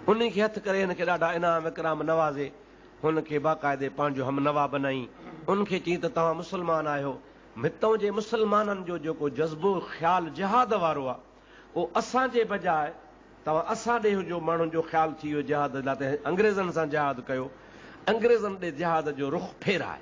انهي کي هٿ ڪري هن کي ڏاڍا انعام اڪرام نوازي هن کي باقاعدي پنهنجو هم نوا بنائين. ان کي چيائين ته توهان مسلمان آهيو، هتئون جي مسلمانن جو جيڪو جذبو خيال جهاد وارو آهي، اهو اسان جي بجاء توهان اسان ڏي جو ماڻهن جو خيال ٿي ويو جهاد لاء ته انگريزن سان جهاد ڪيو، انگريزن ڏي جهاد جو رخ ڦيرائي.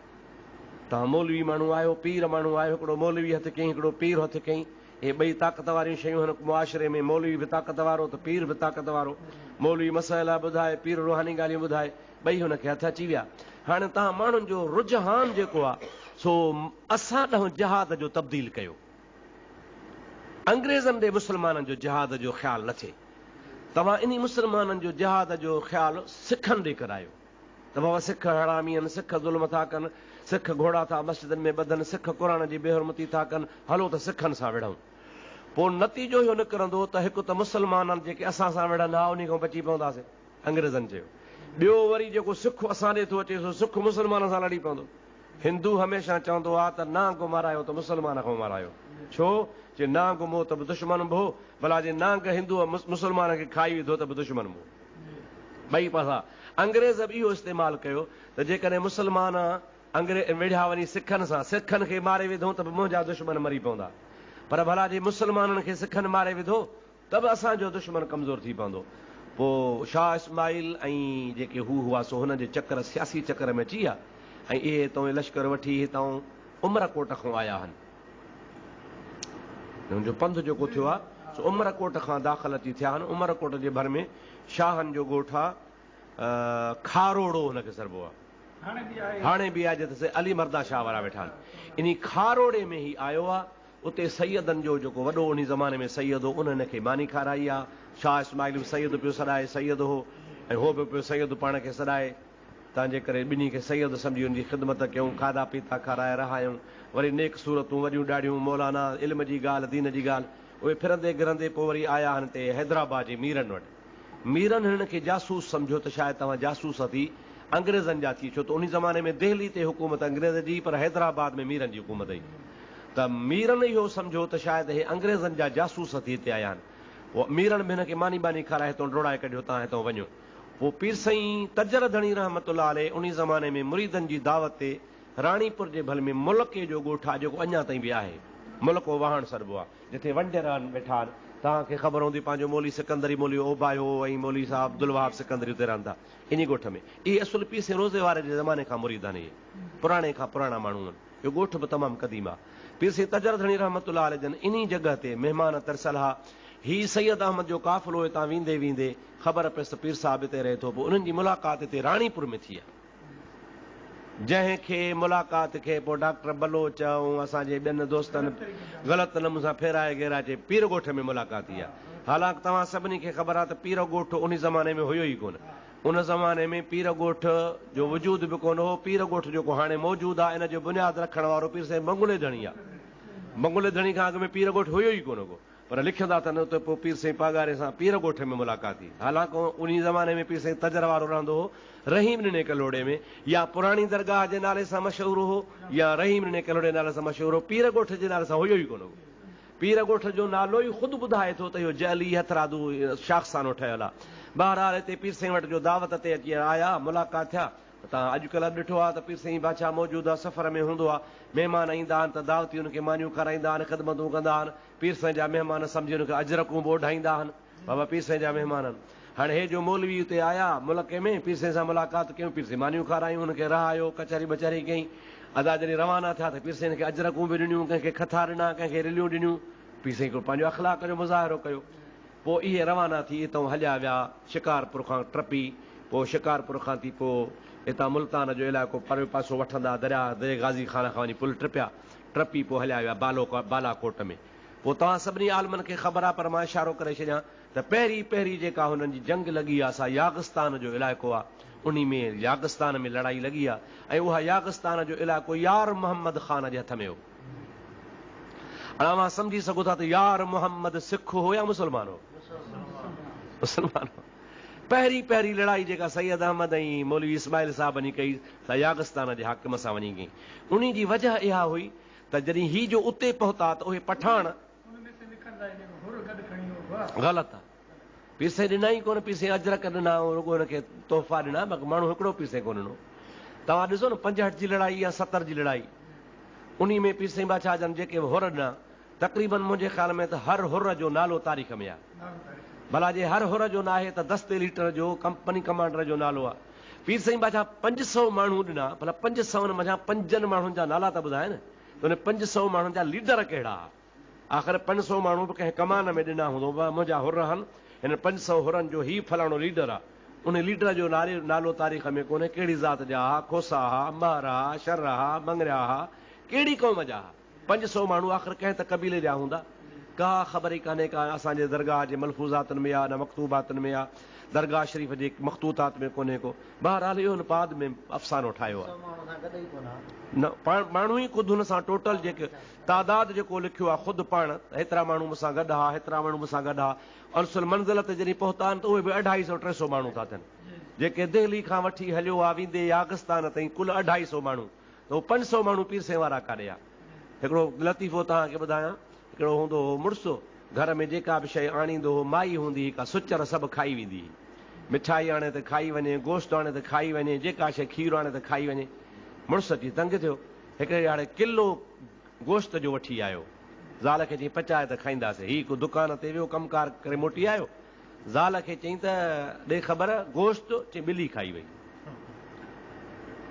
توهان مولوي ماڻهو آهيو، پير ماڻهو آهيو، هڪڙو مولوي هٿ ڪيائين، هڪڙو پير هٿ ڪيائين. اهي ٻئي طاقت واريون شيون هن معاشري ۾ مولوي به طاقت وارو ته پير به طاقت وارو. مولوي مسئلا ٻڌائي، پير روحاني ڳالهيون ٻڌائي، ٻئي هن کي هٿ اچي ويا. هاڻي توهان ماڻهن جو رجحان جيڪو آهي سو اسان ڏانهن جهاد جو تبديل ڪيو. انگريزن ڏي مسلمانن جو جهاد جو خيال نه ٿئي. توهان انهي مسلمانن جو جهاد جو خيال سکن ڏي ڪرايو. ته بابا سک حرامي آهن، سک ظلم ٿا ڪن، سک گهوڙا ٿا مسجدن ۾ ٻڌن، سک قرآن جي بي حرمتي ٿا ڪن، هلو ته سکن سان وڙهون. پوء نتيجو اهو نڪرندو ته هڪ ته مسلمانن جيڪي اسان سان وڙهن ها انهي کان بچي پونداسين، انگريزن چيو. ٻيو وري جيڪو سک اسان ڏي ٿو اچي سو سک مسلمانن سان لڙي پوندو. هندو هميشه چوندو آ ته نانگ مارايو ته مسلمان کان مارايو. ڇو؟ چي نانگ مئو ته به دشمن مئو، ڀلا جي نانگ هندوء مسلمان کي کائي وڌو ته به دشمن مئو. ٻئي پاسا انگريز به اهو استعمال ڪيو ته جيڪڏهن مسلمان وڙهيا وڃي سکن سان، سکن کي ماري وڌو ته به منهنجا دشمن مري پوندا، پر ڀلا جي مسلمانن کي سکن ماري وڌو ته به اسان جو دشمن ڪمزور ٿي پوندو. پوء شاهه اسماعيل ۽ جيڪي هو هئا سو هنن جي چڪر سياسي چڪر ۾ اچي ويا ۽ اهي هتئون لشڪر وٺي هتئون عمرڪوٽ کان آيا هن. هن جو پنڌ جيڪو ٿيو آهي سو عمرڪوٽ کان داخل اچي ٿيا آهن. عمرڪوٽ جي ڀر ۾ شاهن جو ڳوٺ آهي کاروڙو هن کي سڏبو آهي. هاڻي به آهي جتي سيد علي مردان شاهه وارا ويٺا آهن. انهي کاروڙي ۾ هي آيو آهي. اتي سيدن جو جيڪو وڏو انهي زماني ۾ سيد هو ان هن کي ماني کارائي آهي. شاهه اسماعيل به سيد پيو سڏائي، سيد هو ۽ هو به پيو سيد پاڻ کي سڏائي. تنهن جي ڪري ٻنهي کي سيد سمجهي ان جي خدمت ڪيون، کاڌا پيتا کارائي رهايون، وري نيڪ صورتون، وڏيون ڏاڙهيون، مولانا، علم جي ڳالهه، دين جي ڳالهه. اهي ڦرندي گهرندي پوء وري آيا هن تي حيدرآباد جي ميرن وٽ. ميرن هنن کي جاسوس سمجهيو ته شايد توهان جاسوس ٿي انگريزن جا ٿي ڇو ته انهي زماني ۾ دهلي تي حڪومت انگريز جي هئي پر حيدرآباد ۾ ميرن جي حڪومت هئي ته ميرن اهو سمجهيو ته شايد هي انگريزن جا جاسوس ٿي هتي آيا آهن. پوء ميرن به هن کي ماني ٻاني کارائي هتئون ڊوڙائي ڪڍيو توهان هتئون وڃو. پوء پير سائين تجر ڌڻي رحمة الله عليه انهي زماني ۾ مريدن جي دعوت تي راڻيپور جي ڀل ۾ ملڪي جو ڳوٺ آهي جيڪو اڃا تائين به آهي. ملڪو واهڻ سڏبو آهي جتي ونڊير آهن ويٺا آهن. توهان کي خبر هوندي پنهنجو مولوي سڪندري مولوي اوباهيو ۽ مولوي صاحب عبدالوهاب سڪندري اتي رهن ٿا انهي ڳوٺ ۾. اهي اصل پير سائين روضي واري جي زماني کان مريد آهن اهي پراڻي کان پراڻا ماڻهو آهن. اهو ڳوٺ به تمام قديم آهي. پير سائين تجر ڌڻي رحمة الله عليه جن انهي جڳهه تي مهمان ترسيل ها. هي سيد احمد جو قافلو هتان ويندي ويندي خبر پيس ته پير صاحب هتي رهي ٿو. پوء انهن جي ملاقات هتي راڻيپور ۾ ٿي آهي. جنهن کي ملاقات کي پوء ڊاڪٽر بلوچ ۽ اسان جي ٻين دوستن غلط نموني سان ڦيرائي گهيرائي چي پير ڳوٺ ۾ ملاقات ٿي آهي. حالانڪ توهان سڀني کي خبر آهي ته پير ڳوٺ انهي زماني ۾ هيو ئي ڪونه. ان زماني ۾ پير ڳوٺ جو وجود به ڪونه هو. پير ڳوٺ جيڪو هاڻي موجود آهي، ان جو بنياد رکڻ وارو پير سائين بنگلي ڌڻي آهي. بنگلي ڌڻي کان اڳ ۾ پير ڳوٺ هيو ئي ڪونه ڪو. پر لکندا اٿن اتي پوء پير سائين پاڳاري سان پير ڳوٺ ۾ ملاقات ٿي. حالانڪ انهي زماني ۾ پير سائين تجر وارو رهندو هو رحيم ڏني ڪلهوڙي ۾ يا پراڻي درگاهه جي نالي سان مشهور هو يا رحيم ڏني ڪلهوڙي جي نالي سان مشهور هو. پير ڳوٺ جي نالي سان هيو ئي ڪونه ڪو. پير ڳوٺ جو نالو ئي خود ٻڌائي ٿو ته اهو جعلي هٿرادو شاخسانو ٺهيل آهي. بهرحال هتي پير سائين وٽ جو دعوت تي اچي آيا، ملاقات ٿيا ته توهان اڄڪلهه به ڏٺو آهي ته پير سائين بادشاهه موجوده سفر ۾ هوندو آهي. مهمان ايندا آهن ته دعوتي ان کي مانيون کارائيندا آهن، خدمتون ڪندا آهن. پير سائين جا مهمان سمجهي ان کي اجرڪون به اوڍائيندا آهن. بابا پير سائين جا مهمان آهن. هاڻي هي جو مولوي اتي آيا ملڪي ۾ پير سائين سان ملاقات ڪيون، پير سائين مانيون کارايون، هن کي رهايو، ڪچهري ٻچهري ڪيائين. ادا جڏهن روانا ٿيا ته پير سائين هن کي اجرڪون به ڏنيون، ڪنهن کي کٿا ڏنا، ڪنهن کي رليون ڏنيون. پير سائين هڪڙو پنهنجو اخلاق جو مظاهرو ڪيو. پوء اهي روانا ٿي اتئون هليا ويا شڪارپور کان ٽپي، پوء شڪارپور کان ٿي پوء هتان ملتان جو علائقو پريو پاسو وٺندا درياهه دري غازي خان کان وڃي پل ٽپيا، ٽپي پوء هليا ويا بالاڪوٽ ۾. پوء توهان سڀني عالمن کي خبر آ پر مان اشارو ڪري ڇڏيان ته پهرين پهرين جيڪا هنن جي جنگ لڳي آ سا ياغستان جو علائقو آ انهي ۾ ياغستان ۾ لڙائي لڳي آ ۽ اها ياغستان جو علائقو يار محمد خان جي هٿ ۾ هو. هاڻ اوهان سمجهي سگهو ٿا ته يار محمد سک هو يا مسلمان هو؟ مسلمان هو. پهرين پهرين لڙائي جيڪا سيد احمد ۽ مولوي اسماعيل صاحب وڃي ڪئي سا ياغستان جي حاڪم سان وڃي ڪئي. انهي جي وجهه اها هئي ته جڏهن هي جو اتي پهتا ته اهي پٺاڻ غلط آ. پيسي ڏنا ئي ڪونه، پيسي اجرڪ ڏنا ۽ رڳو هن کي تحفا ڏنا، باقي ماڻهو هڪڙو پيسي ڪونه ڏنو. توهان ڏسو نه 65 جي لڙائي يا 70 جي لڙائي، انهي ۾ پير سائين بادشاهه جن جيڪي به حر ڏنا، تقريباً منهنجي خيال ۾ ته هر حر جو نالو تاريخ ۾ آهي. ڀلا جي هر حر جو ناهي ته دستي ليٽر جو، ڪمپني ڪمانڊر جو نالو آهي. پير سائين بادشاهه 500 ماڻهو ڏنا، ڀلا پنج سون منجهان پنجن ماڻهن جا نالا ته ٻڌاء نه ته انهن 500 ماڻهن جا ليڊر ڪهڙا ها. آخر 500 ماڻهو به ڪنهن ڪمان ۾ ڏنا هوندو، منهنجا حر هن، هنن 500 حرن جو هي فلاڻو ليڊر آ. انهي ليڊر جو نالو تاريخ ۾ ڪونهي، ڪهڙي ذات جا ها، کوسا ها، مهر ها، شر ها، مڱريا ها، ڪهڙي قوم جا ها. 500 ماڻهو آخر ڪنهن ته قبيلي جا هوندا. ڪا خبر ئي ڪانهي ڪا اسان جي درگاهه جي ملفوظاتن ۾ آ نه مڪتوباتن ۾ آ، درگاهه شريف جي مخطوطات ۾ ڪونهي ڪو. بهرحال اهو هن بعد ۾ افسانو ٺاهيو آ. نه ماڻهو ئي خود هن سان ٽوٽل جيڪي تعداد جيڪو لکيو آ خود پاڻ ته هيترا ماڻهو مون سان گڏ ها هيترا ماڻهو مون سان گڏ ها انس المنزل تي جڏهن پهتا آهن ته اهي به اڍائي سئو ٽي سئو ماڻهو ٿا ٿين جيڪي دهلي کان وٺي هليو آ ويندي ياغستان تائين ڪل اڍائي سئو ماڻهو ته هو پنج سئو ماڻهو پير سائين وارا ڪاڏي آ. هڪڙو لطيفو توهان کي ٻڌايان هڪڙو هوندو هو مڙس گهر ۾ جيڪا به شيء آڻيندو هو مائي هوندي هئي ڪا سچر سڀ کائي ويندي هئي مٺائي آڻي ته کائي وڃي گوشت آڻي ته کائي وڃي جيڪا شيء کير آڻي ته کائي وڃي مڙس اچي تنگ ٿيو هڪڙي ڏهاڙي ڪلو گوشت جو وٺي آيو. زال کي چيائين پچاء ته کائينداسين. هي هڪ دڪان تي ويو ڪم ڪار ڪري موٽي آيو. زال کي چيائين ته ڏي خبر گوشت؟ چيائين ٻلي کائي وئي.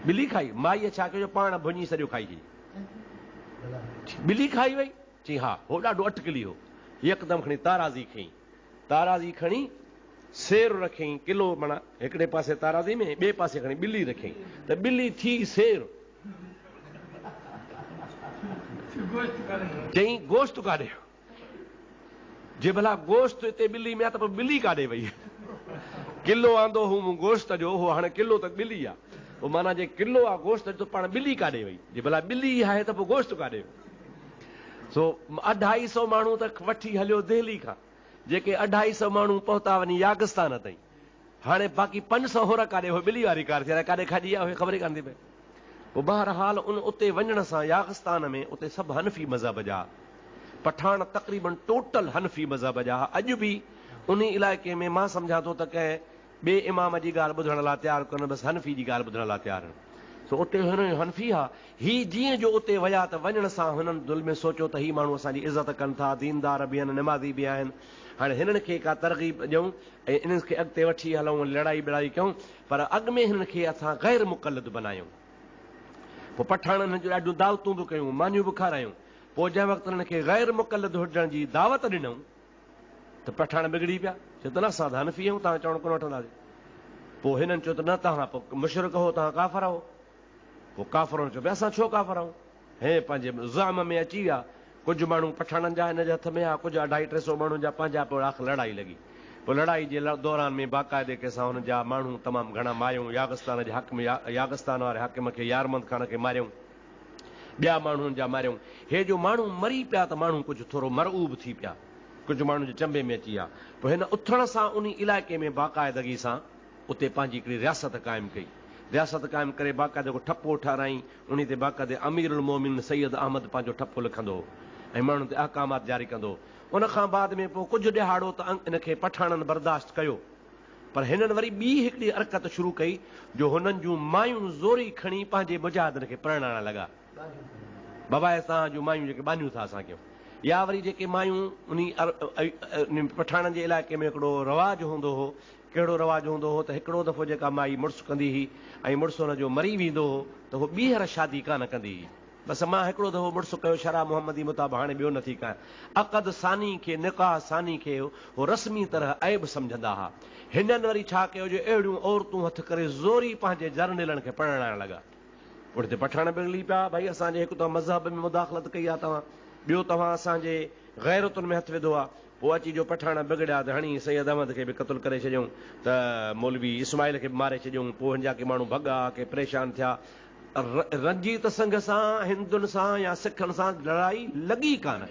ٻلي کائي؟ مائيء ڇا ڪيو جو پاڻ ڀڃي سڄو کائي ڇڏي. ٻلي کائي وئي؟ چيائين ها. هو ڏاڍو اٽڪلي هو. يڪدم کڻي تارازي کنئي. تارازي کڻي سير رکيائين ڪلو معنيٰ هڪڙي پاسي تارازي ۾ ٻئي پاسي کڻي ٻلي رکيائين ته ٻلي ٿي سير. چيائين گوشت ڪاڏي ويو؟ جي ڀلا گوشت هتي ٻلي ۾ آ ته پوء ٻلي ڪاڏي وئي؟ ڪلو آندو هو مون گوشت جو، هو هاڻي ڪلو ته ٻلي آ. پوء معنيٰ جي ڪلو آ گوشت ته پاڻ ٻلي ڪاڏي وئي؟ جي ڀلا ٻلي آهي ته پوء گوشت ڪاڏي ويو؟ سو اڍائي سئو ماڻهو ته وٺي هليو دهلي کان، جيڪي اڍائي سئو ماڻهو پهتا وڃي ياغستان تائين. هاڻي باقي 500 حر ڪاڏي هو ٻلي واري ڪار ٿي، الائي ڪاڏي کاڄي آ، اهي خبر ئي ڪانه ٿي پئي. پوء بهرحال ان اتي وڃڻ سان ياغستان ۾ اتي سڀ حنفي مذهب جا پٺاڻ تقريبن ٽوٽل حنفي مذهب جا ها. اڄ به انهي علائقي ۾ مان سمجهان ٿو ته ڪنهن ٻئي امام جي ڳالهه ٻڌڻ لاء تيار ڪونهن، بس حنفي جي ڳالهه ٻڌڻ لاء تيار آهن. سو اتي هن جو حنفي ها. هي جيئن جو اتي ويا ته وڃڻ سان هنن دل ۾ سوچيو ته هي ماڻهو اسان جي عزت ڪن ٿا، ديندار به آهن، نمازي به آهن، هاڻي هنن کي ڪا ترغيب ڏيون ۽ انهن کي اڳتي وٺي هلون ۽ لڙائي ٻڙائي ڪيون، پر اڳ ۾ هنن کي اسان غير مقلد بنايون. پوء پٺاڻن هنن جون ڏاڍيون دعوتون به ڪيون، مانيون به کارايون. پوء جنهن وقت هنن کي غير مقلد هجڻ جي دعوت ڏنائون ته پٺاڻ بگڙي پيا، چيو ته نه اسان ته حنفي آهيون، توهان چوڻ ڪونه وٺنداسين. پوء هنن چيو ته نه توهان مشرڪ هو، توهان ڪافر آهو. پوء ڪافرن چيو ڀئي اسان ڇو ڪافر آهيون؟ هي پنهنجي زعم ۾ اچي ويا. ڪجهه ماڻهو پٺاڻن جا هن جي هٿ ۾ آيا، ڪجهه اڍائي ٽي سئو ماڻهن جا پنهنجا. پوء آخر لڙائي لڳي. پوء لڙائي جي دوران ۾ باقاعدي ڪنهن سان هن جا ماڻهو تمام گهڻا ماريائون. ياغستان جي حاڪم ياغستان واري حاڪم کي يارمند خان کي ماريائون. ٻيا ماڻهو هن جا ماريائون. هي جو ماڻهو مري پيا ته ماڻهو ڪجهه ٿورو مرعوب ٿي پيا. ڪجهه ماڻهن جي چنبي ۾ اچي ويا. پوء هن اٿڻ سان انهي علائقي ۾ باقاعدگي سان اتي پنهنجي هڪڙي رياست قائم ڪئي. رياست قائم ڪري باقاعده هڪ ٺپو ٺهرائين، انهي تي باقاعده امير المومنين سيد احمد پنهنجو ٺپو لکندو هو ۽ ماڻهن تي احڪامات جاري ڪندو هو. ان کان بعد ۾ پوء ڪجهه ڏهاڙو ته ان کي پٺاڻن برداشت ڪيو، پر هنن وري ٻي هڪڙي حرڪت شروع ڪئي جو هنن جون مايون زوري کڻي پنهنجي مجاهدن کي پرڻائڻ لڳا. بابا اهي توهان جون مايون جيڪي ٻانهيون ٿا اسان ڪيون يا وري جيڪي مايون انهي پٺاڻن جي علائقي ۾ هڪڙو رواج هوندو هو ڪهڙو رواج هوندو هو ته هڪڙو دفعو جيڪا مائي مڙس ڪندي هئي ۽ مڙس هن جو مري ويندو هو ته هوء ٻيهر شادي ڪانه ڪندي هئي. بس مان هڪڙو دفعو مڙس ڪيو شرع محمدي مطابق هاڻي ٻيو نٿي ڪيان. عقد ثاني کي، نڪاح ثاني کي هو رسمي طرح عيب سمجهندا ها. هنن وري ڇا ڪيو جو اهڙيون عورتون هٿ ڪري زوري پنهنجي جرنيلن کي پرڻائڻ لڳا. پٺ تي پٺاڻ به لي پيا، ڀائي اسان جي هڪ ته مذهب ۾ مداخلت ڪئي آ توهان، ٻيو توهان اسان جي غيرتن ۾ هٿ وڌو آ. پوء اچي جو پٺاڻ بگڙيا ته هڻي سيد احمد کي به قتل ڪري ڇڏيائون ته مولوي اسماعيل کي به ماري ڇڏيائون. پوء هن جا ڪي ماڻهو ڀڳا، ڪي پريشان ٿيا. رنجيت سنگهه سان هندن سان يا سکن سان لڙائي لڳي ڪانه.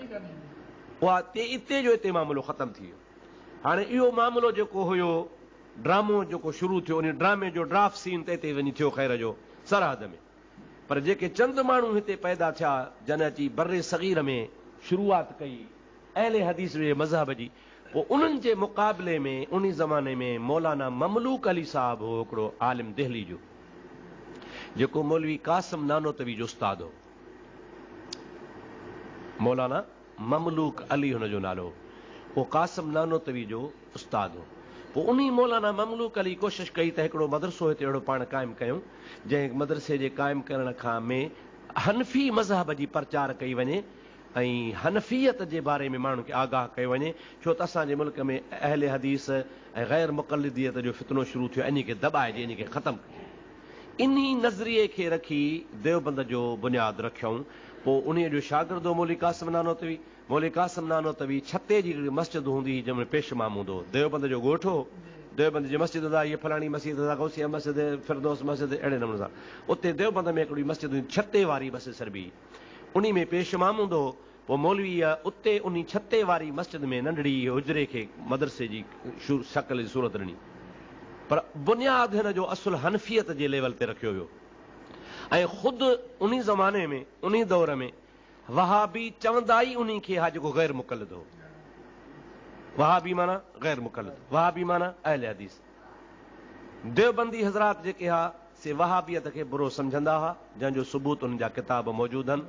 اها اتي جو اتي معاملو ختم ٿي ويو. هاڻي اهو معاملو جيڪو هيو ڊرامو جيڪو شروع ٿيو انهي ڊرامي جو ڊراف سين ته اتي وڃي ٿيو خير جو سرحد ۾. پر جيڪي چند ماڻهو هتي پيدا ٿيا جن اچي برصغير ۾ شروعات ڪئي اهل حديث جي مذهب جي پوء انهن جي مقابلي ۾ انهي زماني ۾ مولانا مملوڪ علي صاحب هو هڪڙو عالم دهلي جو جيڪو مولوي قاسم نانوتوي جو استاد هو. مولانا مملوڪ علي هن جو نالو هو. اهو قاسم نانوتوي جو استاد هو. پوء انهي مولانا مملوڪ علي ڪوشش ڪئي ته هڪڙو مدرسو هتي اهڙو پاڻ قائم ڪيون، جنهن مدرسي جي قائم ڪرڻ کان ۾ حنفي مذهب جي پرچار ڪئي وڃي ۽ حنفيت جي باري ۾ ماڻهن کي آگاهه ڪيو وڃي، ڇو ته اسان جي ملڪ ۾ اهل حديث ۽ غير مقلديت جو فتنو شروع ٿيو آهي، انهي کي دٻائجي، انهي کي ختم ڪجي. انهي نظريي کي رکي ديوبند جو بنياد رکيائون. پوء انهيء جو شاگرد هو مولوي قاسم نانوتوي. مولوي قاسم نانوتوي ڇتي جي هڪڙي مسجد هوندي هئي جنهن ۾ پيش امام هوندو هو. ديوبند جو ڳوٺ هو. ديوبند جي مسجد ادا هيء فلاڻي مسجد ادا غوثيه مسجد، فردوس مسجد اهڙي نموني سان اتي ديوبند ۾ هڪڙي مسجد هوندي ڇتي واري مسجد سڏبي هئي. انهي ۾ پيش امام هوندو هو. پوء مولويء اتي انهي ڇتي واري مسجد ۾ ننڍڙي حجري کي مدرسي جي شڪل جي صورت ڏني. پر بنياد هن جو اصل حنفيت جي ليول تي رکيو ويو ۽ خود انهي زماني ۾ انهي دور ۾ وهابي چوندا ئي انهي کي ها جيڪو غير مقلد هو. وهابي معنيٰ غير مقلد، وهابي معنيٰ اهل حديث. ديوبندي حضرات جيڪي ها سي وهابيت کي برو سمجهندا ها، جنهن جو ثبوت انهن جا ڪتاب موجود هن،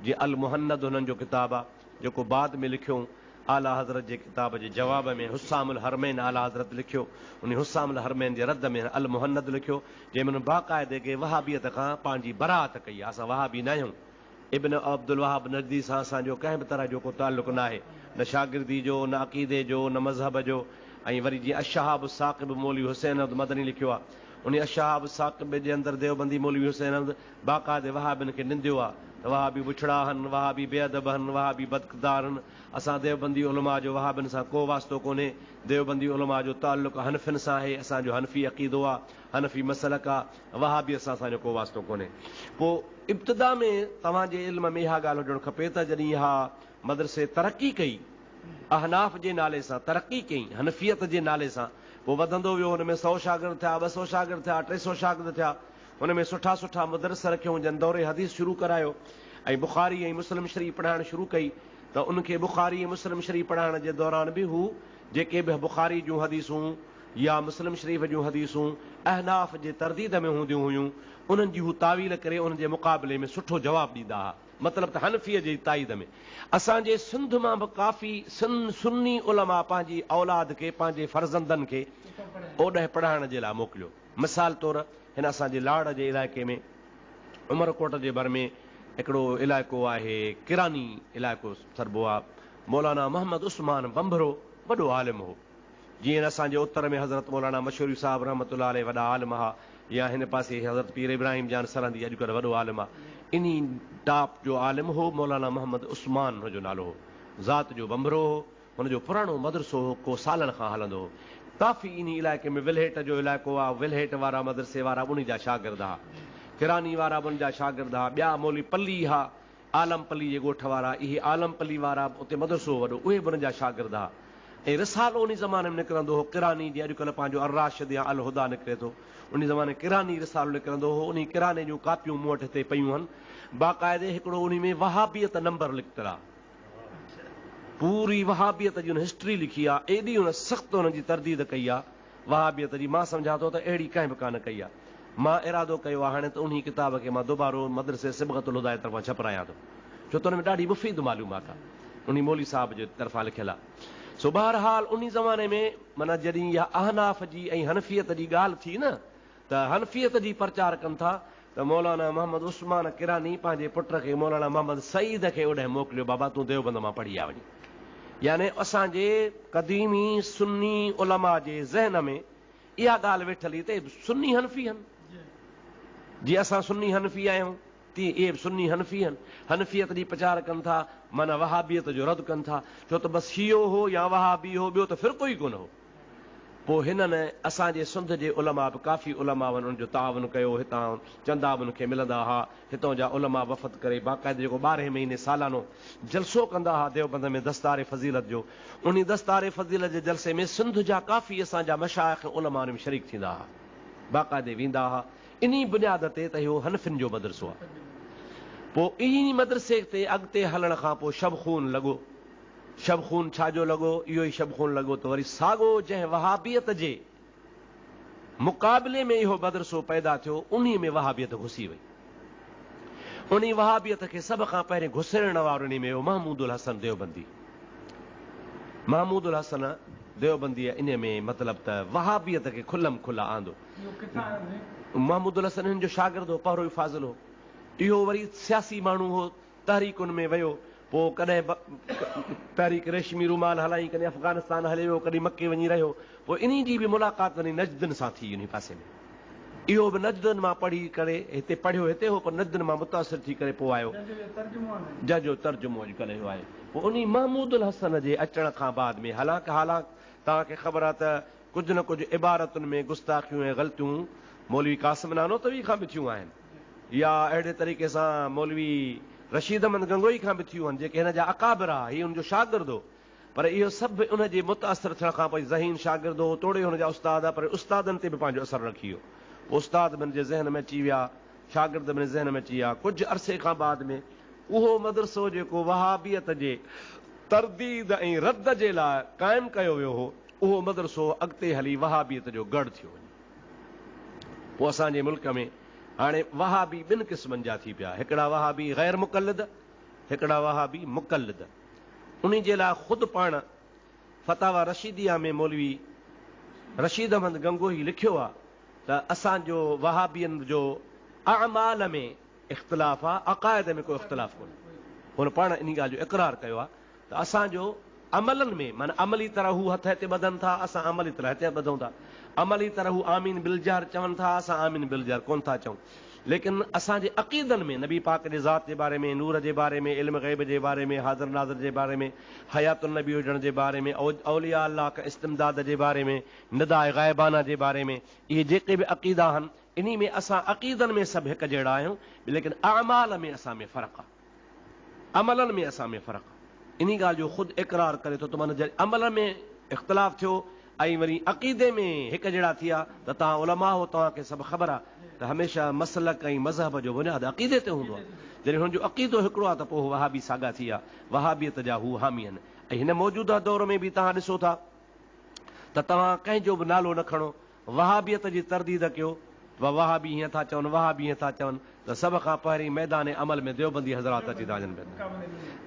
جيئن المهند هنن جو ڪتاب آ، جيڪو بعد ۾ لکيو اعليٰ حضرت جي ڪتاب جي جواب ۾ حسام الحرمين اعليٰ حضرت لکيو، انهي حسام الحرمين جي رد ۾ هن المهند لکيو، جنهن ۾ هن باقاعدگي وهابيت کان پنهنجي براءت ڪئي آ، اسان وهابي ناهيون. ابن عبدالوهاب نجدي سان اسان جو ڪنهن به طرح جو ڪو تعلق ناهي، نه شاگردي جو، نه عقيدي جو، نه مذهب جو ۽ وري جيئن الشهاب الثاقب مولوي حسين احمد مدني لکيو آهي، انهي الشهاب الثاقب جي اندر ديوبندي مولوي حسين احمد باقاعدي وهابين کي ننديو آ ته وهابي بڇڙا هن، وهابي بي ادب هن، وهابي بدڪردار هن. اسان ديوبندي علماء جو وهابين سان ڪو واسطو ڪونهي. ديوبندي علماء جو تعلق حنفين سان آهي، اسان جو حنفي عقيدو آ، حنفي مسلڪ آ، وهابيت سان اسان جو ڪو واسطو ڪونهي. پوء ابتدا ۾ توهان جي علم ۾ اها ڳالهه هجڻ کپي ته جڏهن اها مدرسي ترقي ڪئي، احناف جي نالي سان ترقي ڪئي، حنفيت جي نالي سان، پوء وڌندو ويو، هن ۾ سئو شاگرد ٿيا، 200 شاگرد ٿيا، 300 شاگرد ٿيا، هن ۾ سٺا سٺا مدرس رکيائون جن دور حديث شروع ڪرايو ۽ بخاري ۽ مسلم شريف پڙهائڻ شروع ڪئي ته ان کي بخاري ۽ مسلم شريف پڙهائڻ جي دوران به هو جيڪي به بخاري جون حديثون يا مسلم شريف جون حديثون احناف جي ترديد ۾ هونديون هيون انهن جي هو تاويل ڪري انهن جي مقابلي ۾ سٺو جواب ڏيندا ها مطلب ته حنفيء جي تائيد ۾ اسان جي سنڌ مان به ڪافي سني علماء پنهنجي اولاد کي پنهنجي فرزندن کي اوڏهه پڙهائڻ جي لاء موڪليو. مثال طور هن اسان جي لاڙ جي علائقي ۾ عمرڪوٽ جي ڀر ۾ هڪڙو علائقو آهي ڪراني علائقو سڏبو آ مولانا محمد عثمان بنڀرو وڏو عالم هو جيئن اسان جي اتر ۾ حضرت مولانا مشوري صاحب رحمة الله عليه وڏا عالم ها يا هن پاسي حضرت پير ابراهيم جان سرهندي اڄڪلهه وڏو عالم آ انهي ٽاپ جو عالم هو مولانا محمد عثمان هن جو نالو هو ذات جو بنڀرو هو هن جو پراڻو مدرسو هو، ڪو سالن کان هلندو هو. ڪافي انهي علائقي ۾ ولهيٽ جو علائقو آ، ولهيٽ وارا مدرسي وارا به انهي جا شاگرد ها. ڪراني وارا به ان جا شاگرد ها. ٻيا مولوي پلي ها، عالم پلي جي ڳوٺ وارا، اهي عالم پلي وارا به اتي مدرسو هو وڏو، اهي به انهن جا شاگرد ها. ۽ رسالو انهي زماني ۾ نڪرندو هو، ڪراني، جيئن اڄڪلهه پنهنجو الراشد يا الهديٰ نڪري ٿو، انهي زماني ڪراني رسالو نڪرندو هو، انهي ڪراني جون ڪاپيون مون وٽ هتي پيون هن. باقاعدي هڪڙو انهي ۾ وهابيت نمبر لکتل آ. پوري وهابيت جي هن هسٽري لکي آ، ايڏي هن سخت هن جي ترديد ڪئي آ وهابيت جي، مان سمجهان ٿو ته اهڙي ڪنهن به ڪانه ڪئي آ. مان ارادو ڪيو آ هاڻي ته انهي ڪتاب کي مان دوبارو مدرسي صبغة الهديٰ جي طرفان ڇپرايان ٿو، ڇو ته ان ۾ ڏاڍي مفيد معلومات آ، انهي مولوي صاحب جي طرفان لکيل آ. سو بهرحال انهي زماني ۾ معنيٰ جڏهن اها احناف جي ۽ حنفيت جي ڳالهه ٿي نه ته حنفيت جي پرچار ڪن ٿا ته مولانا محمد عثمان ڪراني پنهنجي پٽ کي مولانا محمد سعيد کي اوڏهن موڪليو بابا تون ديوبند مان پڙهي آ وڃي يعني اسان جي قديمي سني علماء جي ذهن ۾ اها ڳالهه ويٺل هئي ته سني حنفي هن جيئن اسان سني حنفي آهيون تيئن اهي به سني حنفي هن حنفيت جي پچار ڪن ٿا معنيٰ وهابيت جو رد ڪن ٿا ڇو ته بس شيعو هو يا وهابي هو ٻيو ته فرقو ئي ڪونه هو. پوء هنن اسان جي سنڌ جي علماء به ڪافي علماون ان جو تعاون ڪيو، هتان چندا به ان کي ملندا ها، هتان جا علماء وفد ڪري باقاعده جيڪو ٻارهين مهيني سالانو جلسو ڪندا ها ديوبند ۾ دستار فضيلت جو، انهي دستار فضيلت جي جلسي ۾ سنڌ جا ڪافي اسان جا مشائخ ۽ علماء ان ۾ شريڪ ٿيندا ها، باقاعدي ويندا ها، انهي بنياد تي ته اهو حنفين جو مدرسو آهي. پوء انهي مدرسي تي اڳتي هلڻ کان پوء شبخون لڳو. شبخون ڇا جو لڳو؟ اهو ئي شبخون لڳو ته وري ساڳو جنهن وهابيت جي مقابلي ۾ اهو مدرسو پيدا ٿيو، انهي ۾ وهابيت گهسي وئي. انهي وهابيت کي سڀ کان پهرين گهسيڙڻ وارو انهي ۾ هو محمود الحسن ديوبندي. محمود الحسن ديوبنديء انهي ۾ مطلب ته وهابيت کي کلم کلا آندو. اهو ڪٿان آيو سائين؟ محمود الحسن هن جو شاگرد هو، پهروئي فاضل هو. اهو وري سياسي ماڻهو هو، تحريڪن ۾ ويو، پوء ڪڏهن تحريڪ ريشمي رومال هلائين، ڪڏهن افغانستان هليو ويو، ڪڏهن مڪي وڃي رهيو، پوء انهي جي به ملاقات وڃي نجدن سان ٿي انهي پاسي ۾ اهو به نجدن مان پڙهي ڪري هتي پڙهيو هتي هو پر نجدن مان متاثر ٿي ڪري پوء آيو. جنهن جو اهو ترجمو آهي. جنهن جو ترجمو اڄڪلهه اهو آهي. پوء انهي محمود الحسن جي اچڻ کان بعد ۾ حالانڪ حالانڪ توهان کي خبر آهي ته ڪجهه نه ڪجهه عبارتن ۾ گستاخيون ۽ غلطيون مولوي قاسم نانوتوي کان به ٿيون آهن. يا اهڙي طريقي سان مولوي رشيد احمد گنگوئي کان به ٿيون آهن، جيڪي هن جا اڪابر ها، هي هن جو شاگرد هو، پر اهو سڀ ان جي متاثر ٿيڻ کان پوء ذهين شاگرد هو، توڙي هن جا استاد ها، پر استادن تي به پنهنجو اثر رکي ويو. پوء استاد به هن جي ذهن ۾ اچي ويا، شاگرد به هن جي ذهن ۾ اچي ويا. ڪجهه عرصي کان بعد ۾ اهو مدرسو جيڪو وهابيت جي ترديد ۽ رد جي لاء قائم ڪيو ويو هو، اهو مدرسو اڳتي هلي وهابيت جو ڳڙهه ٿيو وڃي. پوء اسان جي ملڪ ۾ هاڻي وهابي ٻن قسمن جا ٿي پيا، هڪڙا وهابي غير مقلد، هڪڙا وهابي مقلد. انهي جي لاء خود پاڻ فتاويٰ رشيديه ۾ مولوي رشيد احمد گنگوهي لکيو آ ته اسان جو وهابين جو اعمال ۾ اختلاف آ، عقائد ۾ ڪو اختلاف ڪونهي. هن پاڻ انهي ڳالهه جو اقرار ڪيو آ ته اسان جو عملن ۾ معنيٰ عملي طرح هو هٿ هتي ٻڌن ٿا، اسان عملي طرح هتي ٻڌون ٿا. عملي طرح هو آمين بالجهر چون ٿا، اسان آمين بالجهر ڪونه ٿا چئون. ليڪن اسان جي عقيدن ۾ نبي پاڪ جي ذات جي باري ۾، نور جي باري ۾، علم غيب جي باري ۾، حاضر ناظر جي باري ۾، حيات النبي هجڻ جي باري ۾، اولياء الله کان استمداد جي باري ۾، نداء غائبانه جي باري ۾، اهي جيڪي به عقيدا آهن، انهي ۾ اسان عقيدن ۾ سڀ هڪ جهڙا آهيون، ليڪن اعمال ۾ اسان ۾ فرق آهي. عملن ۾ اسان ۾ فرق آهي. انهي ڳالهه جو خود اقرار ڪري ٿو ته معنيٰ جڏهن عمل ۾ اختلاف ٿيو ۽ وري عقيدي ۾ هڪ جهڙا ٿيا ته توهان علماء هو توهان کي سڀ خبر آهي ته هميشه مسلڪ ۽ مذهب جو بنياد عقيدي تي هوندو آهي. جڏهن هن جو عقيدو هڪڙو آهي ته پوء هو وهابي ساڳا ٿي ويا. وهابيت جا هو حامي آهن ۽ هن موجوده دور ۾ به توهان ڏسو ٿا ته توهان ڪنهن جو به نالو نه کڻو وهابيت جي ترديد ڪيو ته وهابي هيئن ٿا چون، وهابي هيئن ٿا چون ته سڀ کان پهرين ميدان عمل ۾ ديوبندي حضرات اچي ٿا وڃن پيا.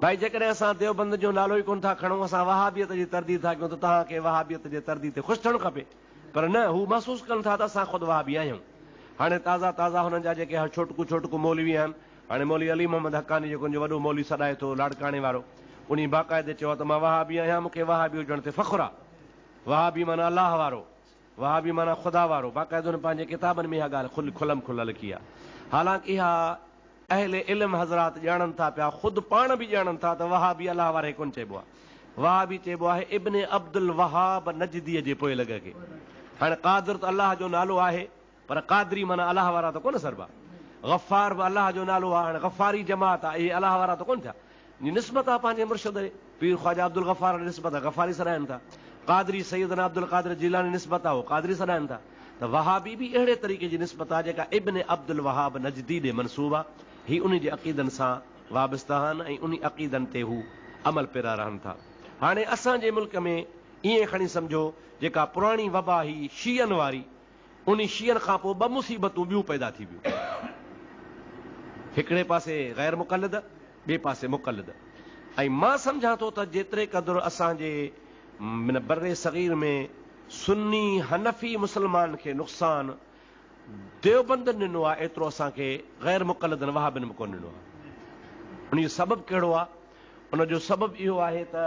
ڀائي جيڪڏهن اسان ديوبند جو نالو ئي ڪونه ٿا کڻون، اسان وهابيت جي ترديد ٿا ڪيون ته توهان کي وهابيت جي ترديد تي خوش ٿيڻ کپي. پر نه، هو محسوس ڪن ٿا ته اسان خود وهابي آهيون. هاڻي تازا تازا هنن جا جيڪي ڇوٽڪو ڇوٽڪو مولوي آهن، هاڻي مولوي علي محمد حقاني جيڪو هن جو وڏو مولوي سڏائي ٿو لاڙڪاڻي وارو، انهي باقاعدي چيو آهي ته مان وهابي آهيان، مون کي وهابي هجڻ تي فخر آهي. وهابي معنيٰ الله وارو. وهابي معنيٰ خدا وارو. باقاعده هن پنهنجي ڪتابن ۾ اها ڳالهه کل کلم کل لکي آهي. حالانڪ اها اهل علم حضرات ڄاڻن ٿا پيا، خود پاڻ به ڄاڻن ٿا ته وهابي الله واري کي ڪونه چئبو آهي. وهابي چئبو آهي ابن عبدالوهاب نجديء جي پوئلڳ کي. هاڻي قادر ته الله جو نالو آهي، پر قادري معنيٰ الله وارا ته ڪونه سڏبا. غفار به الله جو نالو آهي، هاڻي غفاري جماعت آهي، اهي الله وارا ته ڪونه ٿيا. جي نسبت آهي پنهنجي مرشد ڏي، پير خواجه عبدالغفار ڏي نسبت آهي، غفاري سڏائن ٿا. قادري سيدنا عبدالقادر جيلاني نسبت آهي، اهو قادري سڏائن ٿا. ته وهابي به اهڙي طريقي جي نسبت آهي جيڪا ابن عبدالوهاب نجدي ڏي منسوب آهي. هي انهي جي عقيدن سان وابسته آهن ۽ انهي عقيدن تي هو عمل پيرا رهن ٿا. هاڻي اسان جي ملڪ ۾ ائين کڻي سمجهو جيڪا پراڻي وبا هئي شيعن واري، انهي شيعن کان پوء ٻه مصيبتون ٻيون پيدا ٿي ويون. هڪڙي پاسي غير مقلد، ٻئي پاسي مقلد. ۽ مان سمجهان ٿو ته جيتري قدر اسان جي من برصغير ۾ سني حنفي مسلمان کي نقصان ديوبندن ڏنو آهي ايترو اسان کي غير مقلدن وهابين به ڪونه ڏنو آهي. ان جو سبب ڪهڙو آهي؟ ان جو سبب اهو آهي ته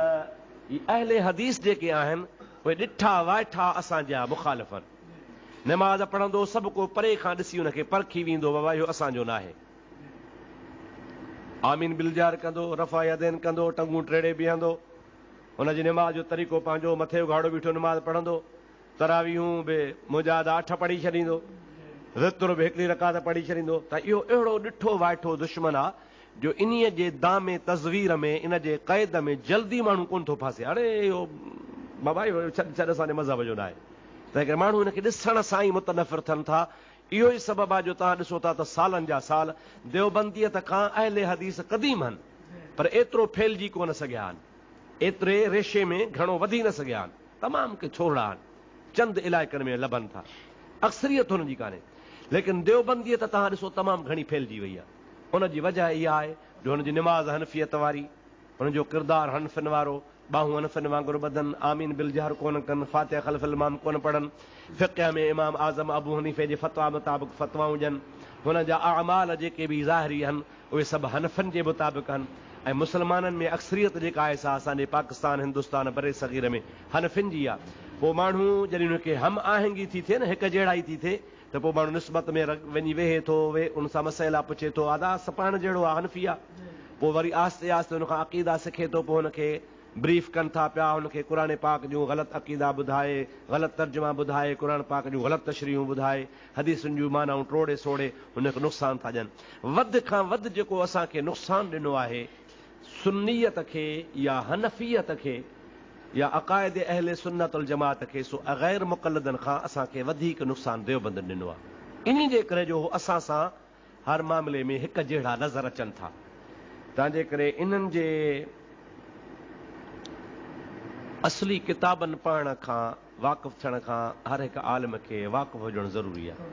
هي اهل حديث جيڪي آهن اهي ڏٺا وائٺا اسان جا مخالف آهن. نماز پڙهندو سڀ ڪو پري کان ڏسي ان کي پرکي ويندو بابا اهو اسان جو ناهي. آمين بالجهر ڪندو، رفع يدين ڪندو، ٽنگون ٽيڙي بيهندو. هن جي نماز جو طريقو پنهنجو مٿي اگهاڙو بيٺو نماز پڙهندو. تراويحون به مجاهده اٺ پڙهي ڇڏيندو، وتر به هڪڙي رڪعت پڙهي ڇڏيندو ته اهو اهڙو ڏٺو وائٺو دشمن آ جو انهيء جي دام تزوير ۾ ان جي قيد ۾ جلدي ماڻهو ڪونه ٿو ڦاسي. اڙي اهو بابا اهو ڇڏ ڇڏ اسان جي مذهب جو ناهي. تنهنڪري ماڻهو ان کي ڏسڻ سان ئي متنفر ٿين ٿا. اهو ئي سبب آ جو توهان ڏسو ٿا ته سالن جا سال ديوبنديت کان اهل حديث قديم هن پر ايترو ڦهلجي ڪونه سگهيا آهن. ايتري ريشي ۾ گهڻو وڌي نه سگهيا آهن. تمام ڪي ٿورڙا آهن، چند علائقن ۾ لڀن ٿا، اڪثريت هنن جي ڪانهي. ليڪن ديوبنديت توهان ڏسو تمام گهڻي ڦهلجي وئي آهي. ان جي وجهه اها آهي جو هن جي نماز حنفيت واري، هن جو ڪردار حنفين وارو، ٻانهون حنفين وانگر ٻڌن، آمين بالجهر ڪونه ڪن، فاتحه خلف الامام ڪونه پڙهن، فقه ۾ امام اعظم ابو حنيفه جي فتويٰ مطابق فتوائون ڏين، هن جا اعمال جيڪي به ظاهري آهن، اهي سڀ حنفين جي مطابق آهن ۽ مسلمانن ۾ اڪثريت جيڪا آهي سا اسان جي پاڪستان، هندستان، برصغير ۾ حنفين جي آهي. پوء ماڻهو جڏهن ان کي هم آهنگي ٿي ٿئي نه، هڪ جهڙائي ٿي ٿئي ته پوء ماڻهو نسبت ۾ وڃي ويهي ٿو، ان سان مسئلا پڇي ٿو، ادا پاڻ جهڙو آهي، حنفي آهي. پوء وري آهستي آهستي ان کان عقيدا سکي ٿو، پوء هن کي بريف ڪن ٿا پيا، هن کي قرآن پاڪ جون غلط عقيدا ٻڌائي، غلط ترجما ٻڌائي، قرآن پاڪ جون غلط تشريحون ٻڌائي، حديثن جون معنائون ٽوڙي سوڙي هن کي نقصان ٿا ڏين. وڌ کان وڌ جيڪو اسان کي نقصان ڏنو آهي سنيت کي يا حنفيت کي يا عقائد اهل سنت والجماعت کي سو غير مقلدن کان اسان کي وڌيڪ نقصان ديوبندن ڏنو آهي. انهي جي ڪري جو هو اسان سان هر معاملي ۾ هڪ جهڙا نظر اچن ٿا. تنهن جي ڪري انهن جي اصلي ڪتابن پڙهڻ کان واقف ٿيڻ کان هر هڪ عالم کي واقف هجڻ ضروري آهي.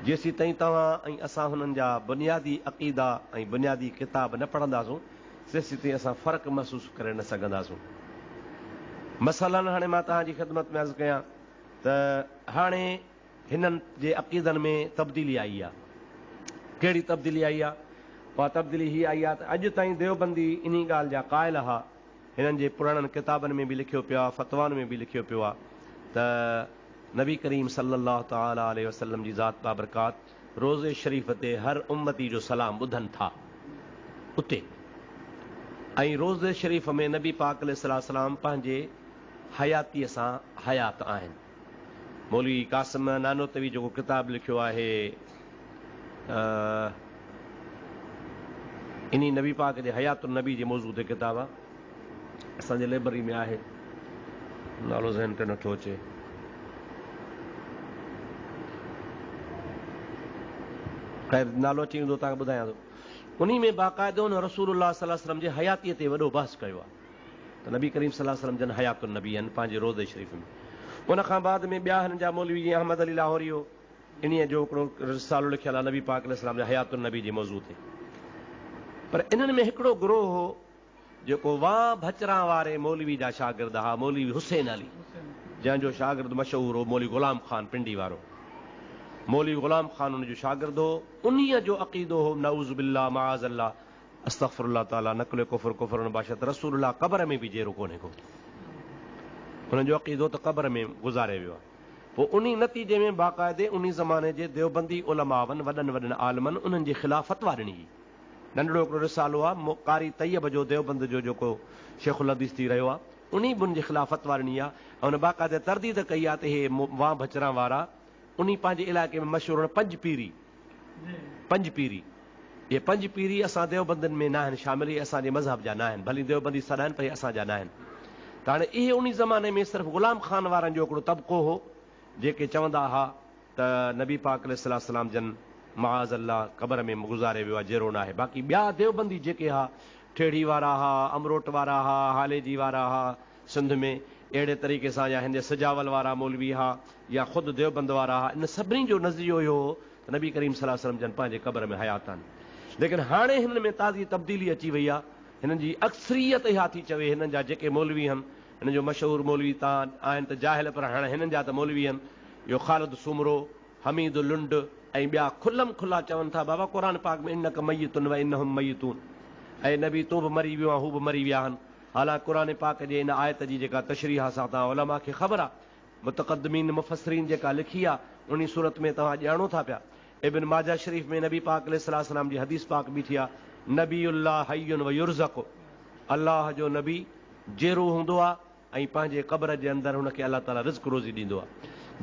جيسيتائين توهان ۽ اسان هنن جا بنيادي عقيدا ۽ بنيادي ڪتاب نه پڙهنداسون، تيسيتائين اسان فرق محسوس ڪري نه سگهنداسون. مثلاً هاڻي مان توهان جي خدمت ۾ عرض ڪيان ته هاڻي هنن جي عقيدن ۾ تبديلي آئي آهي. ڪهڙي تبديلي آئي آهي؟ اها تبديلي هيء آئي آهي ته اڄ تائين ديوبندي انهي ڳالهه جا قائل ها. هنن جي پراڻن ڪتابن ۾ به لکيو پيو آهي، فتوائن ۾ به لکيو پيو آهي ته نبي ڪريم صلّي الله تعالٰي عليه وسلّم جي ذات بابرڪات روضي شريف تي هر امتي جو سلام ٻڌن ٿا. اتي ۽ روضي شريف ۾ نبي پاڪ عليه الصلوة والسلام پنهنجي حياتيء سان حيات آهن. مولوي قاسم نانوتوي جيڪو ڪتاب لکيو آهي انهي نبي پاڪ جي حيات النبي جي موضوع تي ڪتاب آهي. اسان جي لئبرري ۾ آهي. نالو ذهن تي نٿو اچي. خير نالو اچي ويندو توهان کي ٻڌايان ٿو. انهي ۾ باقاعده ان رسول الله صلي الله عليه وسلم جي حياتيء تي وڏو بحث ڪيو آهي ته نبي ڪريم صلي الله عليه وسلم جن حيات النبي آهن پنهنجي روضي شريف ۾. ان کان بعد ۾ ٻيا هنن جا مولوي جيئن احمد علي لاهوري هو انهيء جو هڪڙو رسالو لکيل آهي نبي پاڪ عليه السلام جي حيات النبي جي موضوع تي. پر انهن ۾ هڪڙو گروهه هو جيڪو وان ڀچران واري مولوي جا شاگرد ها، مولوي حسين علي، جنهن جو شاگرد مشهور هو مولوي غلام خان پنڊي وارو. مولوي غلام خان ان جو شاگرد هو. انهيء جو عقيدو هو، نعوذ بالله معاذ الله، استغفر الله تعاليٰ، نقل ڪفر ڪفر باشد، رسول الله قبر ۾ به جيئرو ڪونهي ڪو. انهن جو عقيدو ته قبر ۾ گذاري ويو آهي. پوء انهي نتيجي ۾ باقاعدي انهي زماني جي ديوبندي علماون، وڏن وڏن عالمن انهن جي خلاف فتويٰ ڏني هئي. ننڍڙو هڪڙو رسالو آ قاري طيب جو ديوبند جو جيڪو شيخ الحديث ٿي رهيو آ انهي به ان جي خلاف فتويٰ ڏني آ ۽ ان باقاعده ترديد ڪئي آ ته اهي وان ڀچران وارا انهي پنهنجي علائقي ۾ مشهور هن پنج پيري پنج پيري اهي پنج پيري اسان ديوبندين ۾ ناهن شامل اهي اسان جي مذهب جا ناهن ڀلي ديوبندي سڏائن پر اهي اسان جا ناهن ته هاڻي اهي انهي زماني ۾ صرف غلام خان وارن جو هڪڙو طبقو هو جيڪي چوندا ها ته نبي پاڪ عليه الصلوة والسلام جن معاذ الله قبر ۾ گذاري ويو آهي جيئرو ناهي باقي ٻيا ديوبندي جيڪي ها ٺيڙهي وارا ها امروٽ وارا ها هاليجي وارا ها سنڌ ۾ اهڙي طريقي سان يا هن جي سجاول وارا مولوي ها يا خود ديوبند وارا ها ان سڀني جو نظريو اهو هو ته نبي ڪريم صلي الله عليه وسلم جن پنهنجي قبر ۾ حيات آهن ليڪن هاڻي هنن ۾ تازي تبديلي اچي وئي آهي هنن جي اڪثريت اها ٿي چوي هنن جا جيڪي مولوي هن هن جو مشهور مولوي تان آهن ته جاهل پر هاڻ هنن جا ته مولوي هن اهو خالد سومرو، حميد لنڊ ۽ ٻيا کلم کلا چون ٿا بابا قرآن پاڪ ۾ انک ميت و انهم ميتون اي نبي تون به مري ويو آن هو به مري ويا آهن حالانڪ قرآن پاڪ جي ان آيت جي جيڪا تشريح آ سا توهان علماء کي خبر آ متقدمين مفسرين جيڪا لکي آ انهي صورت ۾ توهان ڄاڻو ٿا پيا ابن ماجه شريف ۾ نبي پاڪ عليه الصلوة والسلام جي حديث پاڪ بيٺي آ نبي الله حي و يرزق الله جو نبي جيئرو هوندو آ ۽ پنهنجي قبر جي اندر هن کي الله تعالي رزق روزي ڏيندو آ.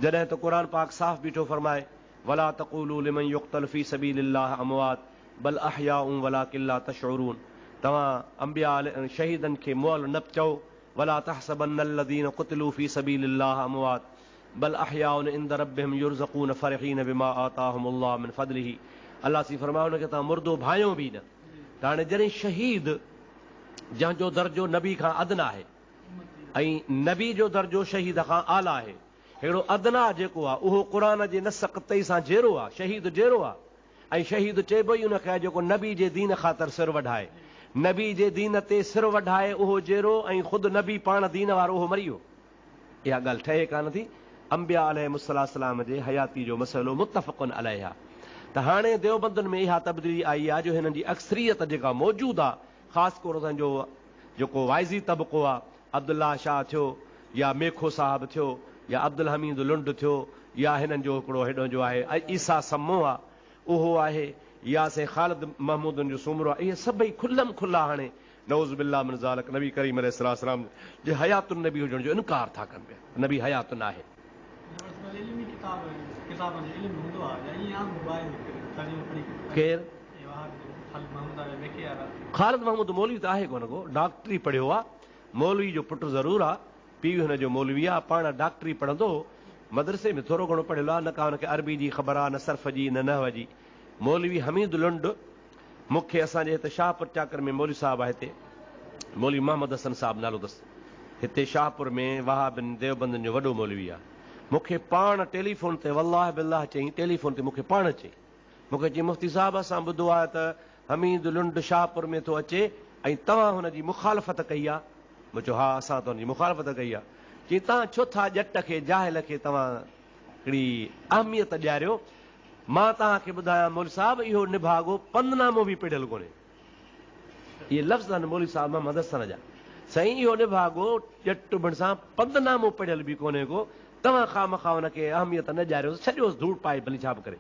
جڏهن ته قرآن پاڪ صاف بيٺو فرمائي، ولا تقولوا لمن يقتل في سبيل الله اموات بل احياء ولڪن لا تشعرون توهان انبياء شهيدن کي مئل نه چئو، ولا تحسبن الذين قتلوا في سبيل الله اموات بل احياء عند ربهم يرزقون فرحين بما آتاهم الله من فضله الله سين فرمايو هن کي توهان مردو ڀانئيو به نه ته هاڻي جڏهن شهيد جنهن جو درجو نبي کان ادنيٰ آهي ۽ نبي جو درجو شهيد کان اعليٰ آهي. ههڙو ادنيٰ جيڪو آهي اهو قرآن جي نص قطعي سان جيئرو آهي، شهيد جيئرو آهي ۽ شهيد چئبو ئي ان کي آهي جيڪو نبي جي دين خاطر سر وڍائي. نبي جي دين تي سر وڍائي اهو جيئرو ۽ خود نبي پاڻ دين وارو اهو مري ويو. اها ڳالهه ٺهي ڪانه ٿي. انبياء عليهم الصلوة جي حياتي جو مسئلو متفق عليه آهي ته هاڻي ديوبندن ۾ اها تبديلي آئي آهي جو هنن جي اڪثريت جيڪا موجود آهي خاص ڪور اسان جو جيڪو واعظي طبقو آهي عبدالله شاهه ٿيو يا ميکو صاحب ٿيو يا عبدالحميد لنڊ ٿيو يا هنن جو هڪڙو هيڏهون جو آهي عيسيٰ سمو آهي اهو آهي يا سائين خالد محمود جو سومرو آهي اهي سڀئي کلم کلا هاڻي نعوذ بالله من ذالڪ نبي ڪريم عليه الصلوة والسلام جي حيات النبي هجڻ جو انڪار ٿا ڪن پيا نبي حيات ناهي. ڪير؟ خالد محمود مولوي ته آهي ڪونه ڪو ڊاڪٽري پڙهيو آ مولوي جو پٽ ضرور آ پيء هن جو مولوي آ پاڻ ڊاڪٽري پڙهندو هو مدرسي ۾ ٿورو گهڻو پڙهيل آ نه ڪا هن کي عربي جي خبر آ نه صرف جي نه نحو جي مولوي حميد لنڊ مون کي اسان جي هت شاهپور چاڪر ۾ مولوي صاحب آهي هتي مولوي محمد حسن صاحب نالو اٿس هتي شاهپور ۾ وهابين ديوبندين جو وڏو مولوي آهي مون کي پاڻ ٽيليفون تي والله بالله چئين ٽيليفون تي مون کي پاڻ چئي مون کي چئين مفتي صاحب اسان ٻڌو آهي ته حميد لنڊ شاهپور ۾ ٿو اچي ۽ توهان هن جي مخالفت ڪئي آهي مون چيو ها اسان ته هن جي مخالفت ڪئي آهي چئين توهان ڇو ٿا ڄٽ کي جاهل کي توهان هڪڙي اهميت ڏياريو. مان توهان کي ٻڌايان مولوي صاحب اهو نڀاڳو پندنامو به پڙهيل ڪونهي. اهي لفظ آهن مولوي صاحب محمد حسن جا. سائين اهو نڀاڳو ڄٽ ڀرسان پندنامو پڙهيل به ڪونهي ڪو، توهان خوامخواه ان کي اهميت نه ڏياريوس، ڇڏيوس ڌوڙ پائي ڀلي ڇا به ڪري.